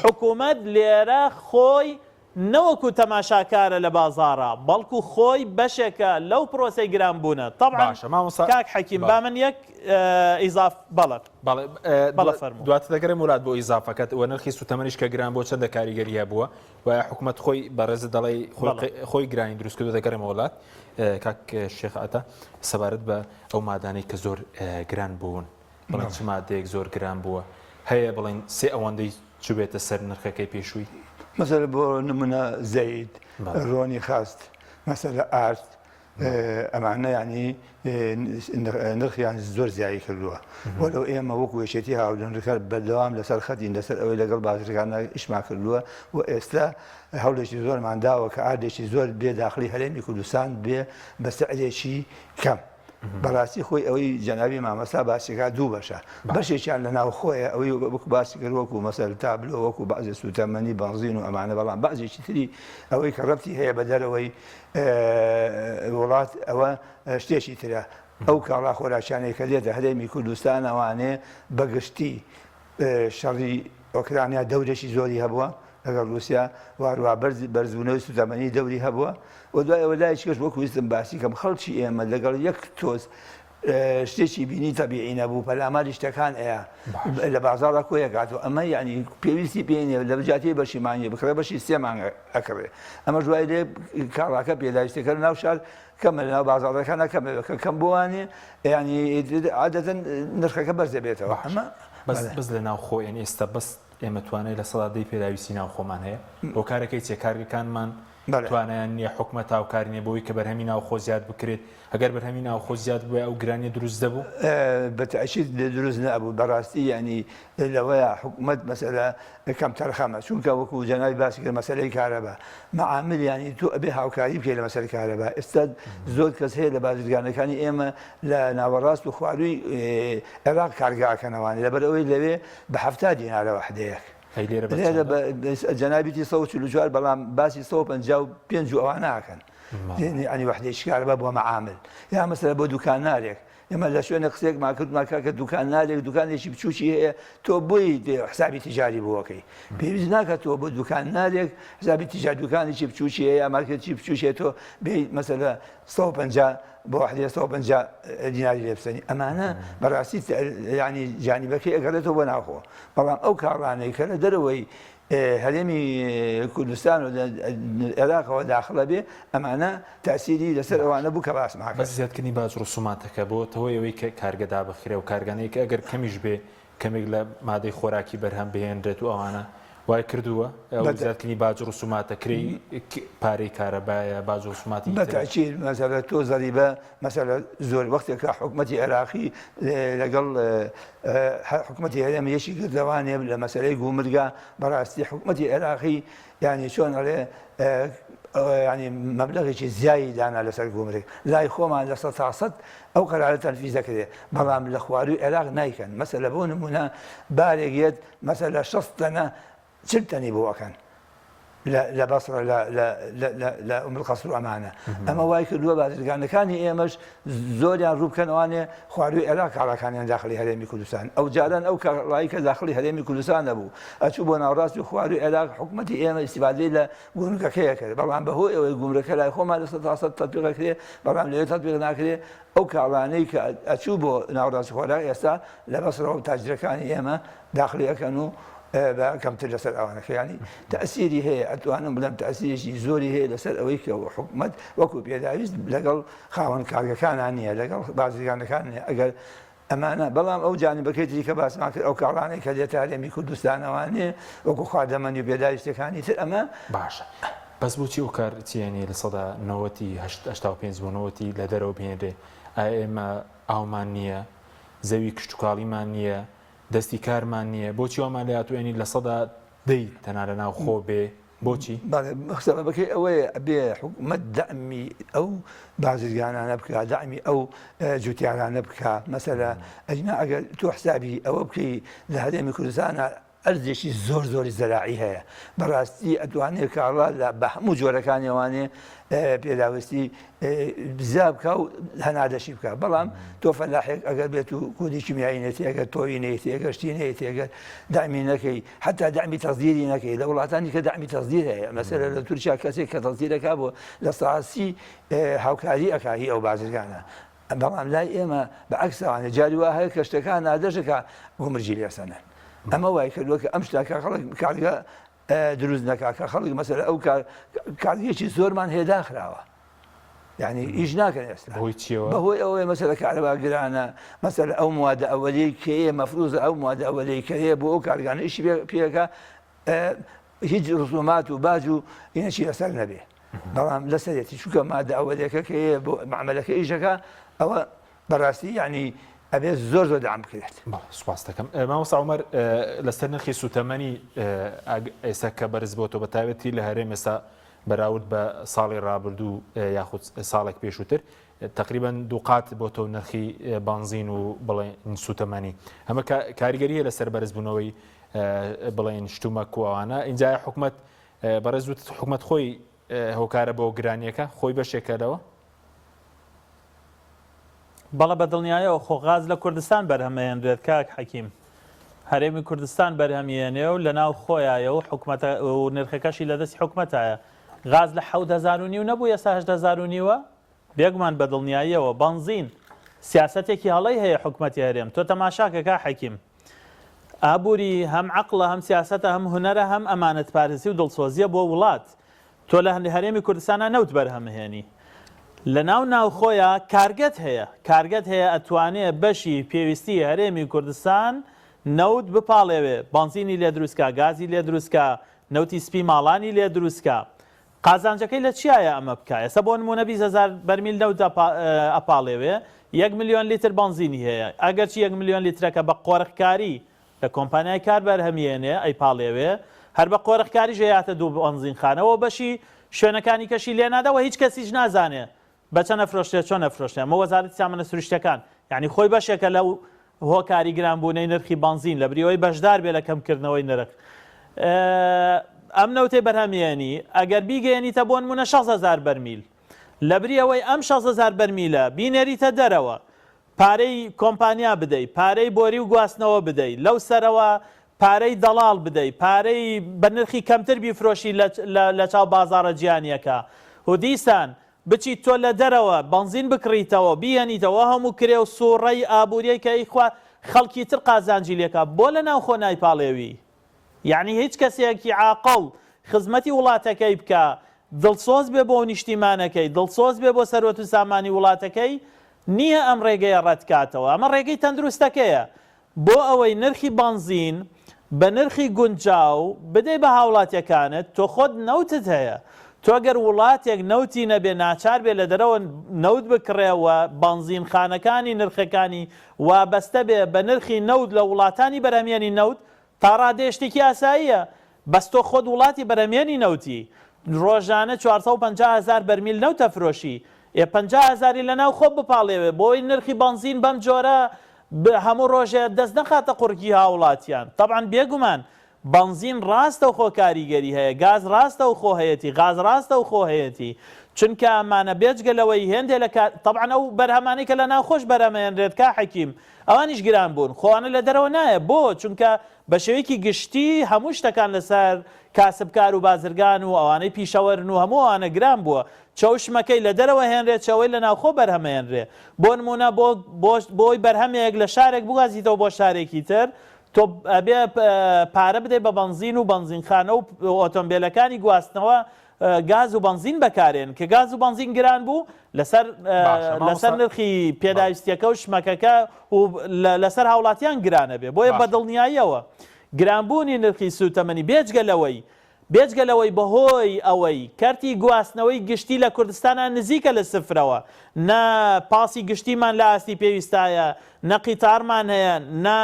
[SPEAKER 3] حکومەت لێرە خۆی نەوەکو تەماشاکارە لە بازاڕا بەڵکو خۆی بەشێکە لەو پرۆسەی گرانبوونە تەبعەن
[SPEAKER 1] باشە مامۆستا
[SPEAKER 3] کاک حەکیم با
[SPEAKER 1] بەڵێ.
[SPEAKER 3] من یەک ئیزاف بەڵێ
[SPEAKER 1] بەڵێ
[SPEAKER 3] بەڵێ فەرموو.
[SPEAKER 1] دواتر دەگەرێم وڵات بۆ ئیزافەکەت وە نرخی سوتەمەنیش کە گران بووە چەندە کاریگەری هەبووە و حکومەت خۆی بەڕێزت دەڵێی خۆی
[SPEAKER 3] بەڵێ.
[SPEAKER 1] خۆی گرانی دروست کردووە دەگەڕێمەوە وڵات کاک شێخ عەتا سەبارەت بە ئەو مادانەی کە زۆر گران بوون بڵێن چ مادەیەک زۆر گران بووە هەیە بڵێن سێ ئەوەندەی چوبێتە سەر نرخەکەی پێشووی؟
[SPEAKER 2] مەسەلە بۆ نمونە زەیت، ڕۆنی خەست، مەسەلە ئارد، ئەمانە یانی نرخیان زۆر زیایی کردووە. وەلو ئێمە وەکو یەکێتی هاودەنرخەر بەردەوام لەسەر خەتین لەسەر ئەوەی لەگەڵ بازرگانە ئیشمان کردووە و ئێستا هەوڵێکی زۆرمان داوە کە ئاردێکی زۆر بێ داخلی هەرێمی کوردستان بێ بە سعرێکی کەم. بەڕاستی خۆی ئەوەی جەنابی مامەستا باسیکا دوو بەشە بەشێکیان لە ناوخۆیە ئەوەی وەکو باسی کرد وەکو مەسەل تابلۆ وەکو بەعزێ سوتەمەنی بەنزین و ئەمانە بەڵام بەعزێکی تری ئەوەی کە ڕەبتی هەیە بە دەرەوەی وڵات ئەوە شتێکی ترە ئەو کاڵا خۆراکیانەی کە دێتە هەرێمی کوردستان ئەوانێ بەگشتی شەڕی ئۆکرانیا دەورێکی زۆری هەبووە لەگەڵ رووسیا و هەروەها بەرز بەرزبوونەوەی سوتەمەنی دەوری هەبووە و دوای ئەوە لایەکی کەش وەکو ویستم باسی کەم خەڵکی ئێمە لەگەڵ یەک تۆز شتێکی بینی تەبیعی نەبوو پەلاماری شتەکان ئەیا لە بازاڕا کۆیەکاتەوە ئەمە یعنی پێویستی پێ نییە لە جیاتی بەشی مانگی بکڕێ بەشی سێ مانگ ئەکڕێ ئەمەش وای لێ کاڵاکە پێداویستەکە ناو شار کەمە لەناو بازاڕەکانە کەمە کە کەم بۆوانێ یعنی عادەتەن نرخەکە بەرز دەبێتەوە ئەمە
[SPEAKER 1] بەس بەس لە ناوخۆ یعنی ئێستا بەس ئێمە توانای 10% پێداویستی ناوخۆمان هەیە هۆکارەکەی چیە کارگەکانمان توانایان نییە حکومەت هاوکار نییە بۆی کە بەرهەمی ناوخۆ زیاد بکرێت ئەگەر بەرهەمی ناوخۆ زیاد بووە ئەو گرانیە دروست دەبوو؟
[SPEAKER 2] بە تەئکید دروست نەئەبوو بەڕاستی یانی لەوەیە حکومەت مەسەلە کەمتەرخەمە چونکە وەکو جەنابی باسی کرد مەسەلەی کارەبا مەعامل یانی تۆ ئەبێ هاوکاری بکەی لە مەسەلەی کارەبا ئێستا زۆر کەس هەیە لە بازرگانەکانی ئێمە لە ناوەڕاست و خوارووی عێراق کارگە ئەکەنەوانێ لەبەر ئەوەی لەوێ بە 70 دینارە وەحدەیەک
[SPEAKER 1] ئەی لێرە بە
[SPEAKER 2] لێرە
[SPEAKER 1] چەندە؟
[SPEAKER 2] بە جەنابیتی 144 بەڵام باسی 155 و ئەوانە ئەکەن یعنی وەحدەیەکی کارەبا بۆ مەعامل یا مەسەلە بۆ دوکانارێک ئێمە لە شوێنە قسەیەکمان کردمان کاکە دوکانارێک دوکانێکی بچوکی هەیە تۆ بۆی حسابی تجاری بۆکەی پێویست ناکات تۆ بۆ دوکانارێک حسابی تجاری دوکانێکی بچوکی هەیە مارکێتی بچوکی هەیە تۆ بێ مەسەلە 150 بۆ وحدەیە 150 دیناری لێ بسەنی ئەمانە بەڕاستی ینی جانیبەکەی ئەگەڕێتەوە بۆ ناوخۆ بەڵام ئەو کاڵانەی کە لە دەرەوەی. هەرێمی کوردستان و عێراقەوە داخڵە بێ ئەمانە تاسیری لەسەر ئەوانە بوو کە باسمان
[SPEAKER 1] بەس زیادکردنی باج ڕسوماتەکە بۆتە هۆی ئەوەی کە کارگە دابخرێ و کارگانەی کە ئەگەر کەمیش بێ کەمێک لە مادەی خۆراکی بەرهەم بهێنرێت و ئەوانە وای کردووە ئەو زیادکردنی باج و ڕسوماتە کرێی پارەی کارەبایە باج و ڕسوماتی
[SPEAKER 2] بە تاکید مەسەلە تۆ زەریبە مەسەلە زۆر وەختێک کە حکومەتی عێراقی لەگەڵ حکومەتی هەرێم یەکی گردەوانێ لە مەسەلەی گومرگا بەڕاستی حکومەتی عێراقی یعنی چۆن ئەڵێ ینی مەبلغێکی زیایی دانا لەسەر گومرگ لای خۆمان لە 100 ئەو قەرارە تەنفیز دەکرێت بەڵام لە خواروی عێراق نایکەن مەسەلە بۆ نمونە بارێک یەت مەسەلە 60 تەنە 40 تەنی بۆ ئەکەن لە بەسڕە لە ئوم القەسر و ئەمانە ئەمە وای کردووە بازرگانەکانی ئێمەش زۆریان ڕوو بکەنەوانێ خواروی عێراق کاڵاکانیان داخلی هەرێمی کوردستان ئەو جاران ئەو کاڵایی کە داخلی هەرێمی کوردستان نەبوو ئەچوو بۆ ناوەڕاست و خواروی عێراق حکوومەتی ئێمە ئیستیفادەی لە گومرگەکەیە کرد بەڵام بەهۆی ئەوەی گومرەکە لای خۆمان لە 100% تەطبیق ئەکرێ بەڵام لەوێ تەطبیق ناکرێ ئەو کاڵانەی کە ئەچوو بۆ ناوەڕاستی خۆراک ئێستا لە بەسرەوە تاجرەکانی ئێمە داخلی ئەکەن و بە کەمتر لەسەر ئەوانەکە ینی تەسیری هەیە ئەتوانم بڵێم تەسیرێکی زۆری هەیە لەسەر ئەوەی کە حکومەت وەکو پێداویست لەگەڵ خاوەن کارگەکانان نییە لەگەڵ بازرگانەکان نیە ئەگەر ئەمانە بەڵام ئەو جانبەکەی تری کە باسمان کرد ئەو کاڵانەی کە دێتە هەرێمی کوردستانەوانێ وەکو خواردەمەنی و پێداویستەکانی تر ئەمە
[SPEAKER 1] باشە بەس بۆچی ئەو کار چیانی لە سەدا نەوەتی 85 بۆ نەوەتی لە دەرەوە بهێنرێ ئایا ئێمە ئاومان نییە زەوی کشتتوکاڵیمان نییە دەستی کارمان نییە بۆچی وامان لێ هاتوو ینی 10% تەنها لە ناو خۆ بێ بۆچی؟
[SPEAKER 2] بەڵێ سەبەبەکەی ئەوەیە ئەبێ حکومەت دەعمی ئەو بازرگانانە بکا دەعمی ئەو جوتیارانە بکا مەسەلە ئەجنا ئەگەر تۆ حسابی ئەوە بکەی لە هەرێمی کوردستانە ئەرزێکی زۆر زۆری زەراعی هەیە بەڕاستی ئەتوانێت کاڵا لە بە هەموو جۆرەکانیوانێ پێداویستی بزا بکا و هەناردەشی بکا بەڵام تۆ فەلاحێک ئەگەر بێت و کودی کیمیایی نێتی ئەگەر تۆوی نێتی ئەگەر شتی نێتی ئەگەر دامی نەکەی حتا دامی تەزدیری نەکەی لە وڵاتانی کە دامی تەزدیر هەیە مەسەلە لە تورکیا کەسێک کە تەزدیرەکە بۆ لە ساسی هاوکاری ئەکا هی ئەو بازرگانە بەڵام لای ئێمە بە عەکسەوانە جاری وا هەیە کە شتەکان نادەشەکە گومرگی لێسەنن ئەمە وای کردووە کە ئەم شتاکە خەڵک کارگە دروست نەکا کە خەڵک مەسەلە ئەو کار کارگەیەکی زۆرمان هەیە داخراوە یعنی ئیش ناکەن ئێستا
[SPEAKER 1] بەهۆی چیەوە؟
[SPEAKER 2] بەهۆی ئەوەی مەسەلە کارەبا گرانە مەسەلە ئەو موادە ئەوەلیەی کە هەیە مەفروزە ئەو موادە ئەوەلیەی کە هەیە بۆ ئەو کارگانە ئیشی پێ- پێکا هیچ ڕسومات و باج و ئینەشی لەسەر نەبێ بەڵام لەسەرێتی چونکە مادە ئەوەلیەکە کە هەیە بۆ مەعمەلەکە ئیشەکە ئەوە بەڕاستی یعنی ئەبێ زۆر زۆر دەعم بکرێت.
[SPEAKER 1] بەڵێ سوپاست دەکەم. مامۆستا عومەر لەسەر نرخی سوتەمەنی ئێستا کە بەرز بۆتەوە بە تایبەتی لە هەرێم ئێستا بەراورد بە ساڵی ڕابردوو یاخود ساڵێک پێشووتر تقریبا دووقات بۆتەوە نرخی بانزین و بڵێن سوتەمەنی ئەمە کاریگەری هەیە لەسەر بەرزبوونەوەی بڵێن شتومەک و ئەوانە ئینجا حکومەت بەڕێز وتت حکومەت خۆی هۆکارە بۆ گرانیەکە خۆی بەشێکە لەوە؟
[SPEAKER 3] بەڵێ بە دڵنیایەوە خۆ غاز لە کوردستان بەرهەمەیەنرێت کاک حەکیم هەرێمی کوردستان بەرهەمیێنێ و لەناو خۆیایە و حکومەتە و نرخەکەشی لە دەستی حکومەتایە غاز لە حەوت هەزار و نیو نەبوو ئێستا 8000 و نیوە بێگومان بە دڵنیاییەوە بەنزین سیاسەتێکی هەڵەی هەیە حکومەتی هەرێم تۆ تەماشاکە کا حەکیم ئابووری هەم عەقڵە هەم سیاسەتە هەم هونەرە هەم ئەمانەتپارێزی و دڵسۆزیە بۆ وڵات تۆ لە هەرێمی کوردستانا نەوت بەرهەمەهێنی لە ناو ناوخۆیا کارگەت هەیە کارگەت هەیە ئەتوانێ بەشی پێویستی هەرێمی کوردستان نەوت بپاڵێوێ بەنزینی لێ دروستکا گازی لێ دروستکا نەوتی سپی ماڵانی لێ دروستکا قازانجەکەی لە چیایە ئەمە بکا ئێستا بۆ نمونە 20 هەزار بەرمیل نەوت ئەپاڵێوێ یەک ملیۆن لیتر بەنزینی هەیە ئەگەرچی یەک ملیۆن لیترەکە بە قۆرخکاری لە کۆمپانیای کار بەرهەمیێنێ ئەیپاڵێوێ هەر بە قۆرخکاریش ئەیاتە دوو بەنزینخانە و بەشی شوێنەکانی کەشی لێنادا و هیچ کەسیش نازانێ بە چەند ئەفرۆشرێ چۆن ئەفرۆشرێ ئەمە وەزارەتی سامانە سروشتیەکان یانی خۆی بەشێکە لەو هۆکاری گرانبوونەی نرخی بەنزین لەبری ئەوەی بەشدار بێ لە کەمکردنەوەی نرخ ئەم نەوتەی بەرهەمیێنی ئەگەر بیگەیەنیتە بۆ نمونە 6 هەزار بەرمیل لەبری ئەوەی ئەم 6 هەزار بەرمیلە بینێریتە دەرەوە پارەی کۆمپانیا بدەی، پارەی بۆری و گواستنەوە بدەی، لەو سەرەوە پارەی دەڵاڵ بدەی، پارەی بە نرخی کەمتر بیفرۆشی لە چاو بازاڕە جیهانییەکە و دیسان بچیت تۆ لە دەرەوە بەنزین بکڕیتەوە بیهێنیتەوە ئەو هەموو کرێ و سوڕەی ئابووریەی کە ئیخوا خەڵکی تر قازانجی لێکا بۆ لە ناوخۆ نایپاڵێوی؟ یەعنی هیچ کەسێکی عاقڵ خزمەتی وڵاتەکەی بکا، دڵسۆز بێ بۆ نیشتیمانەکەی، دڵسۆز بێ بۆ سەروەت و سامانی وڵاتەکەی، نییە ئەم ڕێگەیە ڕەتکاتەوە. ئەمە ڕێگەی تەندروستەکەیە بۆ ئەوەی نرخی بەنزین بە نرخی گونجاو بدەی بە هاوڵاتیەکانت، تۆ خۆت نەوتت هەیە، تۆ گەر وڵاتێک نەوتی نەبێ ناچار بێ لە دەرەوە نەوت بکڕێ و بەنزینخانەکانی نرخەکانی وابەستە بێ بە نرخی نەوت لە وڵاتانی بەرهەمهێنی نەوت تا ڕادەیە شتێکی ئاساییە بەس تۆ خۆت وڵاتی بەرهەمهێنی نەوتی ڕۆژانە 450 هەزار بەرمیل نەوت ئەفرۆشی ئێ 50 هەزاری لەناو خۆ بپاڵێوێ بۆی نرخی بەنزین بەم جۆرە هەموو ڕۆژێ دەست نەخاتە قوڕگی هاوڵاتیان تەبعەن بێگومان بەنزین ڕاستەوخۆ کاریگەری هەیە گاز ڕاستەوخۆ هەیەتی غاز ڕاستەوخۆ هەیەتی چونکە ئەمانە بێجگە لەوەی هێندێ لە کار تەبعەن ئەو بەرهەمانەی کە لە ناوخۆش بەرهەمەێنرێت کا حەکیم ئەوانیش گران بوون خۆ ئەوانە لە دەرەوە نایە بۆ چونکە بە شێوەیەکی گشتی هەموو شتەکان لەسەر کاسبکار و بازرگان و ئەوانەی پیشەوەرن و هەموو ئەوانە گران بووە چ ئەو شمەکەی لە دەرەوە هێنرێ چ ئەوەی لە ناوخۆ بەرهەمەێنرێ بۆ نموونە بۆ بۆ بۆی بەرهەمێک لە شارێک بگوازیتەوە بۆ شارێکی تر تۆ ئەبێ پارە بدەی بە بەنزین و بەنزینخانە و ئۆتۆمبێلەکانی گواستنەوە گاز و بەنزین بەکارێن کە گاز و بەنزین گران بوو لەسەر لەسەر نرخی پێداویستیەکە و شمەکەکە و لەسەر هاوڵاتیان گرانە بێ بۆیە بە دڵنیاییەوە گرانبوونی نرخی سوتەمەنی بێجگە لەوەی بێجگە لەوەی بەهۆی ئەوەی کەرتی گواستنەوەی گشتی لە کوردستانا نزیکە لە سفرەوە، نە پاسی گشتیمان لە ئاستی پێویستایە، نە قیتارمان هەیە، نە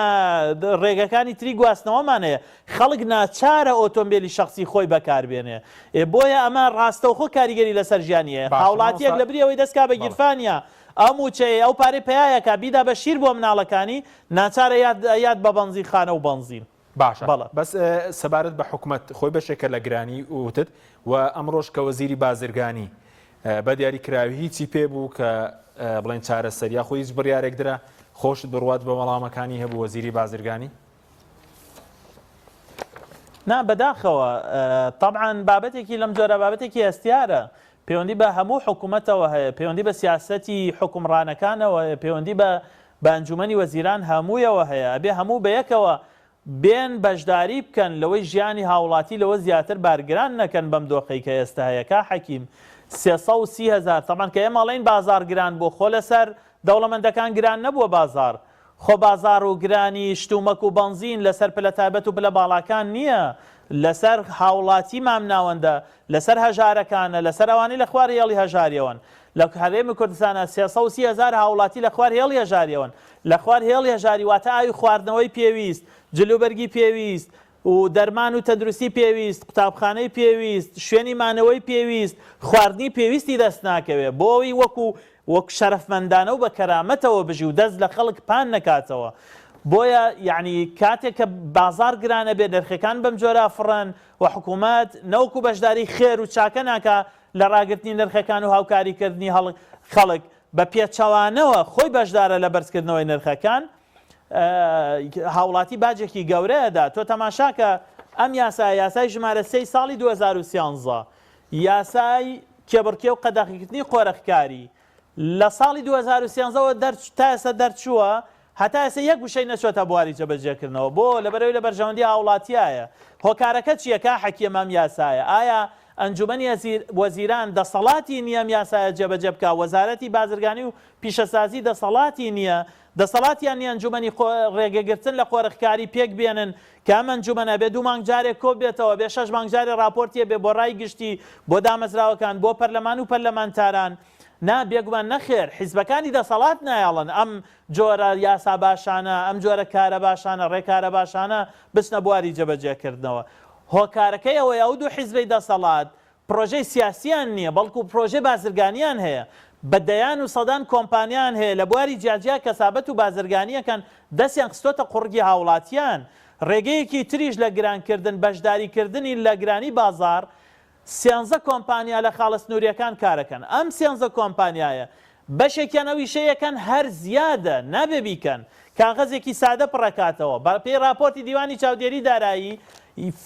[SPEAKER 3] ڕێگەکانی تری گواستنەوەمان هەیە، خەڵک ناچارە ئۆتۆمبێلی شەخسی خۆی بەکاربێنێ. ئێ بۆیە ئەمە ڕاستەوخۆ کاریگەری لەسەر ژیانی هەیە.
[SPEAKER 1] باشە
[SPEAKER 3] هاوڵاتییەک
[SPEAKER 1] مامۆستا
[SPEAKER 3] لە بری ئەوەی دەست کا بە
[SPEAKER 1] بەڵێ.
[SPEAKER 3] گیرفانیا ئەو مووچەیەی، ئەو پارەی پەیایەکا بیدا بە شیر بۆ مناڵەکانی، ناچارە یاد یاد بە بەنزینخانە و بەنزین.
[SPEAKER 1] باشە
[SPEAKER 3] بەڵێ.
[SPEAKER 1] بەس سەبارەت بە حکومەت خۆی بەشێکە لە گرانی وتت و ئەمڕۆش کە وەزیری بازرگانی بە دیاری کراوی هیچی پێ بوو کە بڵێن چارەسەر یاخۆ هیچ بڕیارێک درا خۆشت بڕوات بە وەڵامەکانی هەبوو وەزیری بازرگانی؟
[SPEAKER 3] نا بەداخەوە تەبعەن بابەتێکی لەم جۆرە بابەتێکی هەستیارە پەیوەندی بە هەموو حکوومەتەوە هەیە پەیوەندی بە سیاسەتی حکومڕانەکانەوە هەیە پەیوەندی بە بە ئەنجومەنی وەزیران هەموویەوە هەیە ئەبێ هەموو بەیەکەوە بێن بەشداری بکەن لەوەی ژیانی هاوڵاتی لەوە زیاتر بارگران نەکەن بەم دۆخەی کە ئێستا هەیە کا حەکیم 330 هەزار تەبعەن کە ئێمە ئەڵێین بازاڕ گران بوو خۆ لەسەر دەوڵەمەندەکان گران نەبووە بازاڕ خۆ بازاڕ و گرانی شتومەک و بەنزین لەسەر پلە تایبەت و پلە باڵاکان نییە، لەسەر هاوڵاتی مامناوەندە، لەسەر هەژارەکانە، لەسەر ئەوانەی لە خوار هێڵی هەژاریەوەن. لە هەرێمی کوردستانا 330 هەزار هاوڵاتی لە خوار هێڵی هەژاریەوەن. لە خوار هێڵی هەژاری واتە ئاوی خواردنەوەی پێویست، جلوبەرگی پێویست و دەرمان و تەندروستی پێویست، قوتابخانەی پێویست، شوێنی مانەوەی پێویست، خواردنی پێویستی دەست ناکەوێ بۆ ئەوەی وەکو وەک شەرەفمەندانە و بە کەرامەتەوە بژی و دەست لە خەڵک پان نەکاتەوە. بۆیە یەعنی کاتێک کە بازاڕ گران ئەبێ نرخەکان بەم جۆرە ئەفڕن و حکوومەت نەوەکو بەشداری خێر و چاکە ناکا لە ڕاگرتنی نرخەکان و هاوکاری کردنی خەڵک بە پێچەوانەوە خۆی بەشدارە لە بەرزکردنەوەی نرخەکان هاوڵاتی باجێکی گەورە ئەدا تۆ تەماشاکە ئەم یاسایە یاسای ژمارە سێی ساڵی 2013 یاسای کێبڕکێ و قەدەغەکردنی قۆرخکاری لە ساڵی 2013 وە دەر تا ئێستا دەرچووە هەتا ئێستا یەک وشەی نەچۆتە بواری جێبەجێکردنەوە بۆ لەبەرەوەی لە بەرژەوەندی هاوڵاتیایە هۆکارەکە چییە کا حەکیەم ئەم یاسایە ئایا ئەنجومەنی وەزیران دەسەڵاتی نییە ئەم یاسایە جێبەجێ بکا وەزارەتی بازرگانی و پیشەسازی دەسەڵاتی نییە دەسەڵاتیان نییە ئەنجومەنی ڕێگەگرتن لە قۆرخکاری پێک بێنن کە ئەم ئەنجومەنە ئەبێ دوو مانگ جارێک کۆ بێتەوە، ئەبێ شەش مانگ جارێ ڕاپۆرتی هەبێ بۆ ڕای گشتی، بۆ دامەزراوەکان، بۆ پەرلەمان و پەرلەمانتاران. نا، بێگومان نەخێر، حیزبەکانی دەسەڵات نایەڵن ئەم جۆرە یاسا باشانە، ئەم جۆرە کارە باشانە، ڕێکارە باشانە بچنە بواری جێبەجێکردنەوە. هۆکارەکەی ئەوەیە ئەو دوو حیزبەی دەسەڵات پرۆژەی سیاسیان نییە، بەڵکو پرۆژەی بازرگانیان هەیە، بە دەیان و سەدان کۆمپانیایان هەیە لە بواری جیاجیا کەسابەت و بازرگانییەکان دەستیان خستۆتە قوڕگی هاوڵاتیان، رێگەیەکی تریش لە گرانکردن بەشداریکردنی لە گرانی بازاڕ، سیانزە کۆمپانیا لە خاڵە سنوورییەکان کارەکەن، ئەم سیانزە کۆمپانیایە بەشێکیان ئەو ئیشەی ئەکەن هەر زیادە نابێ بیکەن، کاغەزێکی سادە پڕەکاتەوە، بە پێی ڕاپۆرتی دیوانی چاودێری دارایی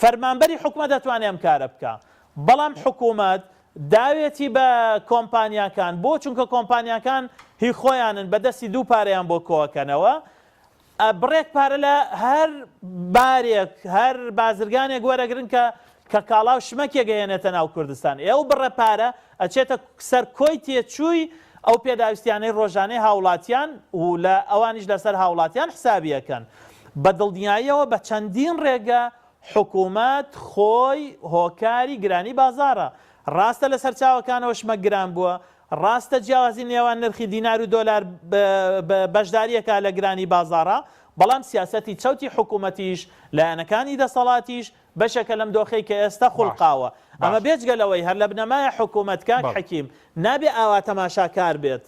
[SPEAKER 3] فەرمانبەری حکومەت ئەتوانێ ئەم کارە بکا، بەڵام حکومەت داوێتی بە کۆمپانیاکان، بۆ؟ چونکە کۆمپانیاکان هی خۆیانن بە دەستی دوو پارەیان بۆ کۆئەکەنەوە. بڕێک پارە لە هەر بارێک هەر بازرگانێک وەرەگرن کە کە کاڵا و شمەکێک ئەهێنێتە ناو کوردستان ئێ ئەو بڕە پارە ئەچێتە سەر کۆی تێچووی ئەو پێداویستیانەی ڕۆژانەی هاوڵاتیان و لە ئەوانیش لەسەر هاوڵاتیان حسابی ئەکەن بە دڵنیاییەوە بە چەندین ڕێگە حکومەت خۆی هۆکاری گرانی بازاڕە ڕاستە لە سەرچاوەکانەوە شمەک گران بووە ڕاستە جیاوازی نێوان نرخی دینار و دۆلار بەشداریەکا لە گرانی بازاڕا، بەڵام سیاسەتی چەوتی حکومەتیش، لایەنەکانی دەسەڵاتیش بەشێکە لەم دۆخەی کە ئێستا خوڵقاوە. ئەمە بێجگە لەوەی هەر لە بنەمایە حکومەت کاک حەکیم نابێ ئاوا تەماشاکار بێت.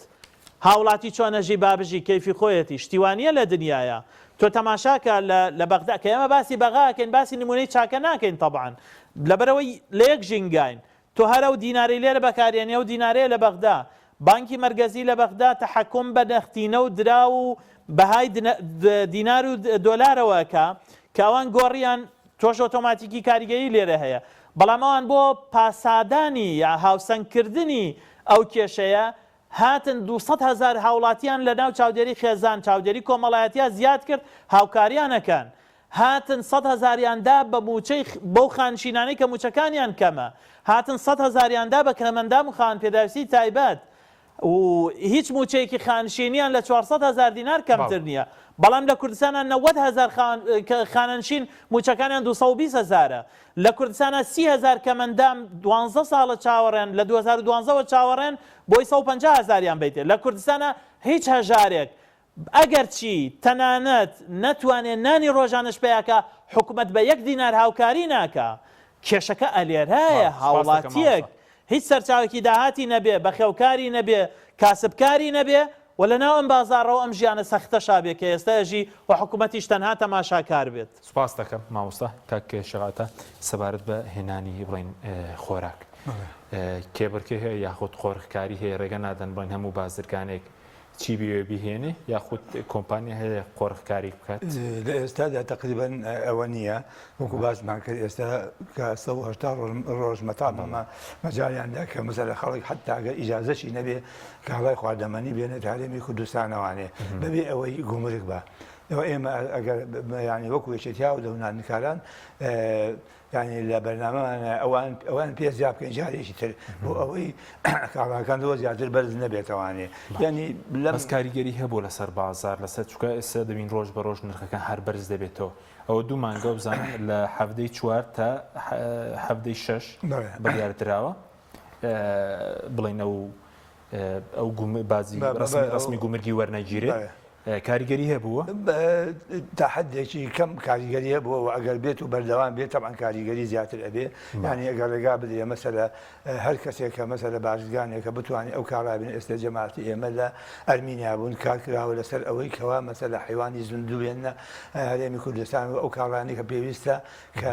[SPEAKER 3] هاوڵاتی چۆن ئەژی با بژی کەیفی خۆیەتی شتی وا نیە لە دنیایا. تۆ تەماشاکە لە لە بەغدا کە ئێمە باسی بەغا ئەکەین باسی نمونەی چاکە ناکەین تەبعەن لەبەرئەوەی لە یەک ژینگاین. تۆ هەر ئەو دینارەی لێرە بەکارێنی ئەو دینارەیە لە بەغدا. بانکی مەرگەزی لە بەغدا تەحەکوم بە نەختینە و دراو و بەهای دینار و دۆلارەوە ئەکا کە ئەوان گۆڕیان تۆش ئۆتۆماتیکی کاریگەری لێرە هەیە بەڵام ئەوان بۆ پاسادانی یا هاوسەنگکردنی ئەو کێشەیە هاتن 200 هەزار هاوڵاتیان لە ناو چاودێری خێزان چاودێری کۆمەڵایەتیا زیاد کرد هاوکاریان ئەکەن هاتن سەد هەزاریان دا بە مووچەی بەو خانشینانەی کە مووچەکانیان کەمە، هاتن سەد هەزاریان دا بە کەمئەندام و خاوەن پێداویستیی تایبەت و هیچ مووچەیەکی خانشینیان لە 400 هەزار دینار کەمتر نییە، بەڵام لە کوردستانا 90 هەزار خاوەن خانەنشین مووچەکانیان 220 هەزارە، لە کوردستانا 30 هەزار کەمئەندام دوانزە ساڵە چاوەڕێن لە 2012 وە چاوەڕێن بۆی 150 هەزاریان بەیتێ، لە کوردستانا هیچ هەژارێک ئەگەرچی تەنانەت نەتوانێ نانی ڕۆژانەش پەیا کا، حکومەت بە یەک دینار هاوکاری ناکا. کێشەکە ئەلێرایە، هاوڵاتیەک هیچ سەرچاوەکی داهاتی نەبێ، بەخێوکاری نەبێ، کاسبکاری نەبێ و لەناو ئەم بازاڕە و ئەم ژیانە سەختەشا بێ کە ئێستا ئەژی و حکومەتیش تەنها تەماشاکار بێت.
[SPEAKER 1] سوپاست دەکەم مامۆستا. کاک شێخ عەتا سەبارەت بە هێنانی بڵێین خۆراک کێبڕکێ هەیە یاخود قۆرخکاری هەیە ڕێگە نادەن بڵێن هەموو بازرگانێک چی بیەوێ بیهێنێ یاخود کۆمپانیا هەیە قۆرخکاریک بکات؟
[SPEAKER 2] لە ئێستادا تەقریبەن ئەوە نییە وەکو باسمان کرد ئێستا کە 180 ڕۆژ مەتابەمە مەجالیان دا کە مەسەلە خەڵک حتا ئەگەر ئیجازەشی نەبێ کاڵای خواردەمەنی بێنێت هەرێمی کوردستانەوانێ بەبێ ئەوەی گومرگ بە ئێمە ئەگەر ینی وەکو یەکێتی هاودەونانکاران یانی لە بەرنامەمانە ئەوان ئەوان پێ زیا بکەین جارێکی تر بۆ ئەوەی کاڵاکان لەوە زیاتر بەرز نەبێتەوانێ یانی لەم
[SPEAKER 1] بەس کاریگەری هەبوو لەسەر بازار لەسەر چونکە ئێستا دەبین ڕۆژ بە ڕۆژ نرخەکان هەر بەرز دەبێتەوە ئەوە دوو مانگە بزانم لە حەڤدەی چوار تا حەڤدەی شەش بڕیار دراوە بڵێن ئەو ئەو بازی ڕسمی گومرگی وەرنەگیرێت کاریگەری هەبووە؟
[SPEAKER 2] تا حدێکی کەم کاریگەری هەبووە و ئەگەر بێت و بەردەوام بێت تەبعەن کاریگەری زیاتر ئەبێ یعنی ئەگەر ڕێگا بدرێ مەسەلە هەر کەسێک کە مەسەلە بازرگانێکە بتوانێت ئەو کاڵا بن ئێستا جەماعەتی ئێمە لە ئەرمینیا بوون کار کراوە لەسەر ئەوەی کەوا مەسەلە حیوانی زیندوو بێنە هەرێمی کوردستان و ئەو کاڵانی کە پێویستە کە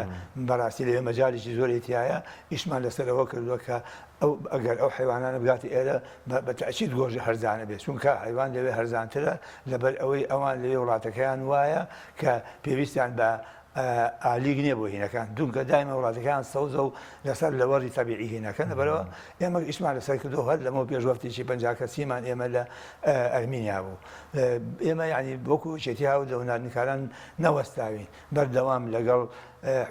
[SPEAKER 2] بەڕاستی لەوێ مەجالێکی زۆری تایە ئیشمان لەسەر ئەوە کردووە کە ئەو ئەگەر ئەو حەیوانانە بگاتە ئێرە بە تەئکید گۆشت هەرزانە بێت چونکە حەیوان لەوێ هەرزانترە لەبەر ئەوەی ئەوان لەوێ وڵاتەکەیان وایە کە پێویستیان بە ئالیک نییە بۆ هینەکان دونکە دایمە وڵاتەکان سەوزە و لەسەر لەوەڕی تەبیعی هینەکەن لەبەرەوە ئێمە ئیشمان لەسەر کردو هەر لەمەوە پێش وەفتێکی 50 کەسیمان ئێمە لە ئەرمینیا بوو ئێمە یعنی وەکو یەکێتی هاودەونارنکاران نەوەستاوین بەردەوام لەگەڵ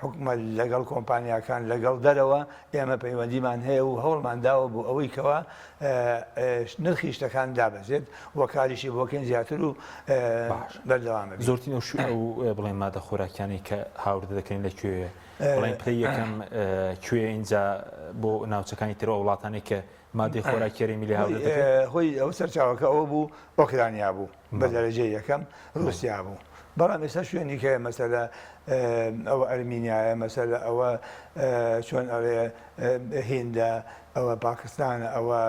[SPEAKER 2] حکومەت، لەگەڵ کۆمپانیاکان، لەگەڵ دەرەوە ئێمە پەیوەندیمان هەیە و هەوڵمان داوە بۆ ئەوەی کەوا نرخی شتەکان دابەزێت و کاریشی بۆ بکەین زیاتر و بەردەوام بین.
[SPEAKER 1] زۆرترین ئەو ئەو بڵێن مادە خۆراکیانەی کە هاوردە دەکرێن لە کوێیە؟ بڵێن پلەی یەکەم کوێیە ئینجا بۆ ناوچەکانی تر و وڵاتانەی کە مادەی خۆراکی هەرێمی لێ هاوردە دەکرێت؟
[SPEAKER 2] هۆی ئەو سەرچاوەکە ئەوە بوو ئۆکرانیا بوو بە دەرەجەی یەکەم ڕووسیا بوو بەڵام ئێستا شوێنی کە مەسەلە ئەوە ئەرمینیایە مەسەلە ئەوە چۆن ئەڵێ هیندە ئەوە پاکستانە ئەوە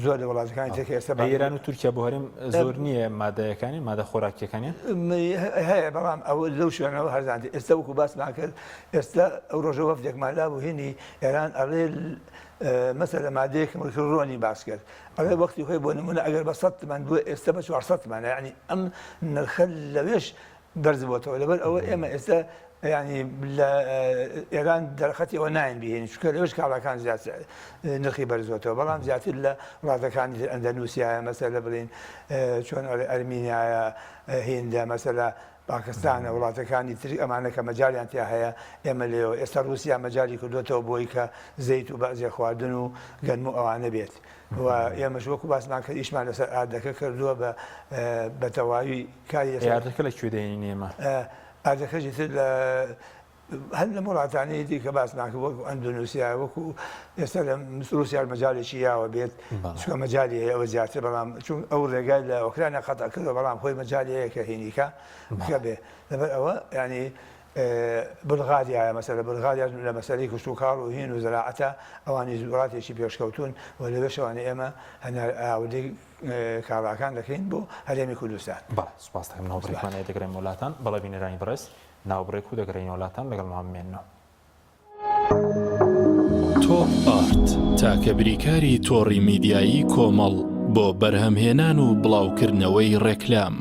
[SPEAKER 2] زۆر لە وڵاتەکانی تر کە ئێستا
[SPEAKER 1] ئێران و تورکیا بۆ هەرێم زۆر نییە مادەیەکانی مادە خۆراکیەکانیان
[SPEAKER 2] هەیە بەڵام ئەوە لەو شوێنەوە هەرزانتر ئێستا وەکو باسمان کرد ئێستا ئەو ڕۆژە وەفدێکمان لابوو هینی ئێران ئەڵێ مەسەلە مادەیەکم وەک ڕۆنی باس کرد ئەڵێ وەختی خۆی بۆ نمونە ئەگەر بە 100 تمەن بووە ئێستا بە 400 تمەنە یعنی ئەم نرخە لەوێش بەرز بۆتەوە لەبەر ئەوە ئێمە ئێستا. یانی لە ئێران دەرخەتی ئەوە ناین بهێنین چونکە لەوێش کاڵاکان زیاتر نرخی بەرزۆتەوە بەڵام زیاتر لە وڵاتەکانی تر ئەندەنووسیایە مەسەلە بڵین چۆن ئەڵێ ئەرمینیایە هیندە مەسەلە پاکستانە وڵاتەکانی تر ئەمانە کە مەجالیان تیا هەیە ئێمە لێەوە ئێستا ڕووسیا مەجالی کردوێتەوە بۆی کە زەیت و بەعزێ خواردن و گەنم و ئەوانە بێت و ئێمەش وەکو باسمان کرد ئیشمان لەسەر ئاردەکە کردووە بە بە تەواوی کاری لەسەر
[SPEAKER 1] ئاردەکە لە کوێ دێنین ئێمە؟
[SPEAKER 2] ئاردەکەش ئیتر لە هەر لەم وڵاتانەی دی کە باسمان کرد وەکو ئەندۆنوسیا وەکو ئێستا لە ڕووسیا مەجالێکی یاوە بێت چونکە مەجالی هەیە ئەوە زیاتر بەڵام چون ئەو ڕێگای لە ئۆکرانیا قەتع کردووە بەڵام خۆی مەجالی هەیە کە هینیکە بکە بێ لەبەر ئەوە یانی بولغاریایە مەسەلە بولغاریا لە مەسەلەی کشتوکاڵ و هین و زراعەتە ئەوانیش وڵاتێکی پێشکەوتوون و لەوێشەوانە ئێمە هەنار ئاوردەی کاڵاکان دەکەین بۆ هەرێمی کوردستان.
[SPEAKER 1] بەڵێ سوپاس دەکەم ناوبڕێکمان هەیە دەگەڕێمەوە لاتان. بەڵێ بینەرانی بەڕێز ناوبڕێک و دەگەڕێینەوە لاتان لەگەڵمان بمێننەوە.
[SPEAKER 4] تۆپ ئارت، تاکە بریکاری تۆڕی میدیایی کۆمەڵ بۆ بەرهەمهێنان و بڵاوکردنەوەی ڕێکلام.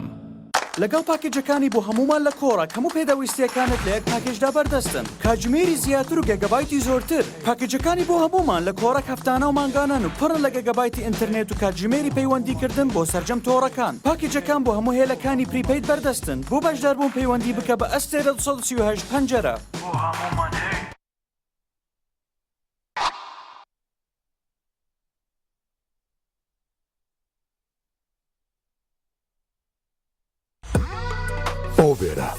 [SPEAKER 5] لەگەڵ پاکێجەکانی بۆ هەموومان لە کۆڕەک هەموو پێداویستییەکانت لە یەک پاکێجدا بەردەستن، کاتژمێری زیاتر و گێگابایتی زۆرتر. پاکێجەکانی بۆ هەموومان لە کۆڕەک هەفتانە و مانگانەن و پڕن لە گێگابایتی ئینتەرنێت و کاتژمێری پەیوەندیکردن بۆ سەرجەم تۆڕەکان. پاکێجەکان بۆ هەموو هێلەکانی prepaid بەردەستن. بۆ بەشداربوون پەیوەندی بکە بە ئەستێرە 238 پەنجەرە. بۆ هەموومان هەیە.
[SPEAKER 6] ئۆبێرا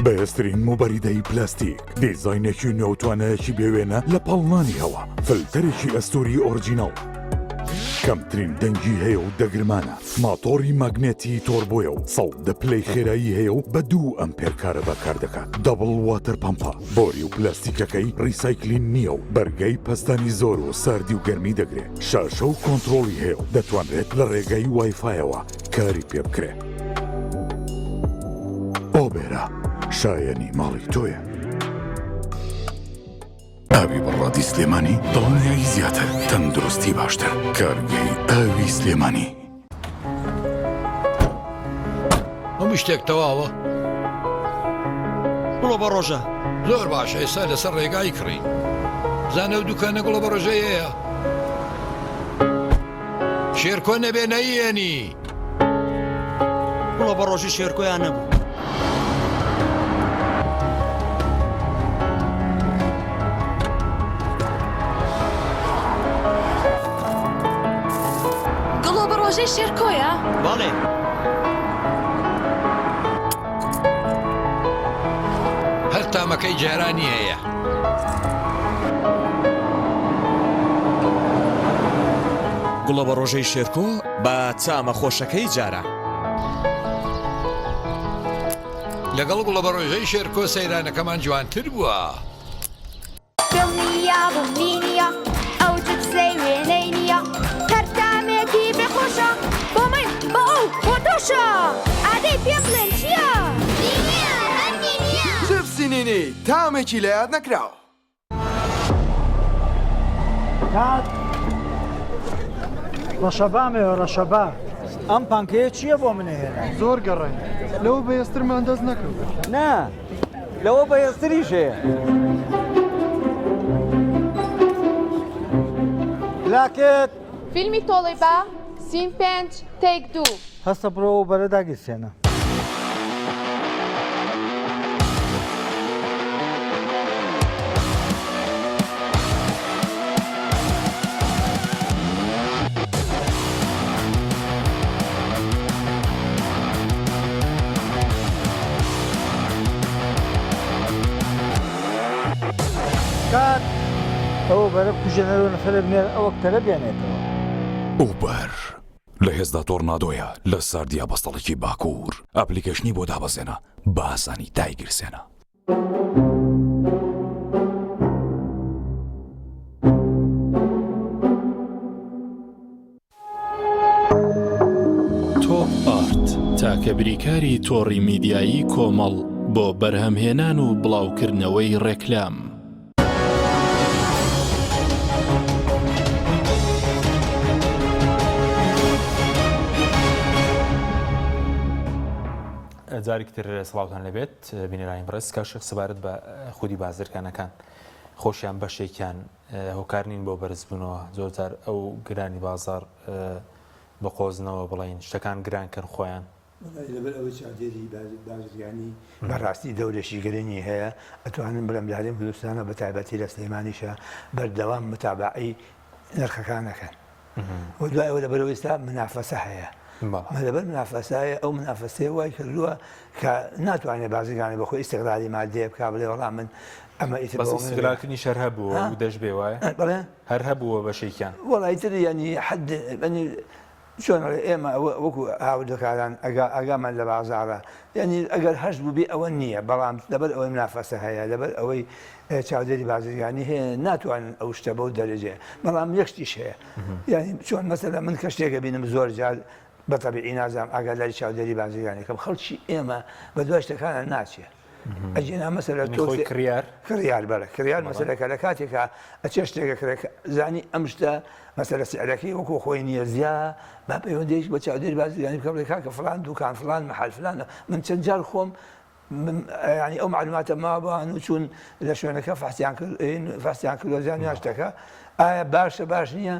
[SPEAKER 6] بەهێزترین موبەریدەی پلاستیک، دیزاینێکی نوێ و توانایەکی بێوێنە لە پاڵنانی هەوا، فلتەرێکی ئەستوری original، کەمترین دەنگی هەیە و دەگرمانە، ماتۆڕی ماگنێتی تۆربۆیە و 110 پلەی خێرایی هەیە و بە دوو ئەمپێر کارەبا کار دەکات، double water pump ە، بۆری و پلاستیکەکەی recycling نییە و بەرگەی پەستانی زۆر و ساردی و گەرمی دەگرێ، شاشە و کۆنترۆڵی هەیە و دەتوانرێت لە ڕێگەی وایفایەوە کاری پێ بکرێ. ئۆبێرا شایەنی ماڵی تۆیە. ئاوی بەڕادی سلێمانی دڵنیایی زیاتر تەندروستی باشتر کارگەی ئاوی سلێمانی.
[SPEAKER 7] هەموو شتێک تەواوە؟
[SPEAKER 5] گوڵە بە ڕۆژە.
[SPEAKER 7] زۆر باشە ئێستا لەسەر ڕێگای کڕین. زانە و دوکانە گوڵە بە ڕۆژەی هەیە؟ شێرکۆ نەبێ نەیێنی.
[SPEAKER 5] گوڵە بە ڕۆژی شێرکۆیان نەبوو.
[SPEAKER 8] گوڵە بە ڕۆژەی شێرکۆیە؟
[SPEAKER 5] بەڵێ.
[SPEAKER 7] هەر تامەکەی جارانی هەیە.
[SPEAKER 9] گوڵە بە ڕۆژەی شێرکۆ بە تامە خۆشەکەی جاران.
[SPEAKER 7] لەگەڵ گوڵە بە ڕۆژەی شێرکۆ سەیرانەکەمان جوانتر بووە.
[SPEAKER 10] دڵنیابم نینیە ئەو جپسەی وێنەی نییە هەر تامێکی بێ خۆشە بۆ من بۆ ئەو بۆ تۆشە ئادەی پێم بڵێن چییە؟ نینیە هەر نینیە.
[SPEAKER 11] جپسی نینی تامێکی لەیاد نەکراو.
[SPEAKER 12] کاک ڕەشەبامەوە ڕەشەبا ئەم پانکەیە چییە بۆ منە هێنا
[SPEAKER 11] زۆر گەڕێن لەوە بەهێزترمان دەست نەکەوت
[SPEAKER 12] نا لەوە بەهێزتریش هەیە لاکت
[SPEAKER 13] فیلمی تۆڵەی با سین پێنج تەیک دوو.
[SPEAKER 12] هەستە بڕۆ ئەو بەرە داگیرسێنە. کات ئەوە بەرە بکوژێنەرەوە نەفەرێ بنێرە ئەو ئەکتەرە بێنێتەوە.
[SPEAKER 6] ئوبەر لە هێزدا تۆرنادۆیە لە ساردیا بەستەڵەکی باکوور ئەپلیکەیشنی بۆ دابەزێنە بە ئاسانی دایگیرسێنە.
[SPEAKER 4] تۆپ ئارت، تاکە بریکاری تۆڕی میدیایی کۆمەڵ بۆ بەرهەمهێنان و بڵاوکردنەوەی ڕێکلام.
[SPEAKER 1] جارێکی تر سڵاوتان لێبێت بینەرانی بەڕێز کاک شێخ سەبارەت بە خودی بازرگانەکان خۆشیان بەشێکیان هۆکار نین بۆ بەرزبوونەوە زۆر جار ئەو گرانی بازار بقۆزنەوە بڵین شتەکان گران کەن خۆیان
[SPEAKER 2] لەبەر ئەوەی چاودێری بازرگانی بەڕاستی دەورێکی گرنگی هەیە ئەتوانم بڵێم لە هەرێم کوردستانە بە تایبەتی لە سلێمانیشە بەردەوام متابعی نرخەکان ئەکەن و دوای ئەوە لەبەرەوە ئێستا منافەسە هەیە لەبەر منافەسە هەیە ئەو منافەسەیە وای کردووە کە ناتوانێت بازرگانی بەخۆی ئیستغلالی مادەیە بکا بڵێ وەڵا من ئەمە ئیتر
[SPEAKER 1] بەس ئیستغلالکردنیش هەر هەبووە و دەشبێ وایە بەڵێ هەر هەبووە بەشێکیان
[SPEAKER 2] وەڵا ئیتر یانی حەد یانی چۆن ئەڵێ ئێمە وەکو هاوردەکاران ئەگا ئاگامان لە بازاڕە یانی ئەگەر هەشت بووبێ ئەوە نییە بەڵام لەبەر ئەوەی منافەسە هەیە لەبەر ئەوەی چاودێری بازرگانی هەیە ناتوانن ئەو شتە بەو دەرەجەیە بەڵام یەک شتیش هەیە یانی چۆن مەسەلە من کە شتێکە بینم زۆر جار بە تەبیعی نازانم ئاگاداری چاودێری بازرگانەکەم خەڵکی ئێمە بە دوای شتەکانە ناچێ ئەگینا مەسەلە
[SPEAKER 1] یعنی خۆی کڕیار؟
[SPEAKER 2] کڕیار بەڵێ کڕیار مەسەلەکە لە کاتێکا ئەچێ شتێکە کرێ زانی ئەم شتە مەسەلە سعرەکەی وەکو خۆی نییە زیا با پەیوەندیش بە چاودێری بازرگانی بکە بڵێ کاکە فلان دوکان فلان محل فلان من چەند جار خۆم ینی ئەو معلوماتە مابان و چوون لە شوێنەکە فەحسیان کرد فەحسیان کردووە زیانیان شتەکە ئایا باشە باش نییە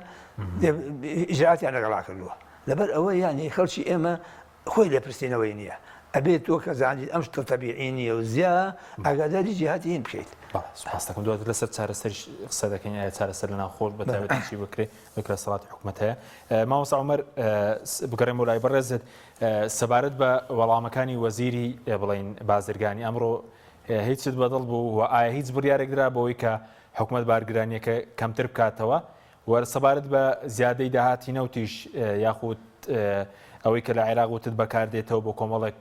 [SPEAKER 2] ئیجراتیان لەگەڵا کردووە لەبەر ئەوە یانی خەڵکی ئێمە خۆی لێپرسینەوەی نییە ئەبێت تۆ کە زانیت ئەم شتە تەبیعی نییە و زیا ئاگاداری جیهاتی هین بکەیت.
[SPEAKER 1] بەڵێ سوپاس دەکەم دواتر لەسەر چارەسەریش قسە دەکەین ئایا چارەسەر لە ناوخۆش بە تایبەتی چی بکرێ وەک لە سەڵاتی حکومەت هەیە مامۆستا عومەر بگەڕێمەوە لای بەڕێزت سەبارەت بە وەڵامەکانی وەزیری بڵێین بازرگانی ئەمڕۆ هیچت بەدڵ بوو و ئایا هیچ بڕیارێک درا بۆی کە حکومەت بارگرانیەکە کەمتر بکاتەوە وە سەبارەت بە زیادەی داهاتی نەوتیش یاخود ئەوەی کە لە عێراق وتت بەکاردێتەوە بۆ کۆمەڵێک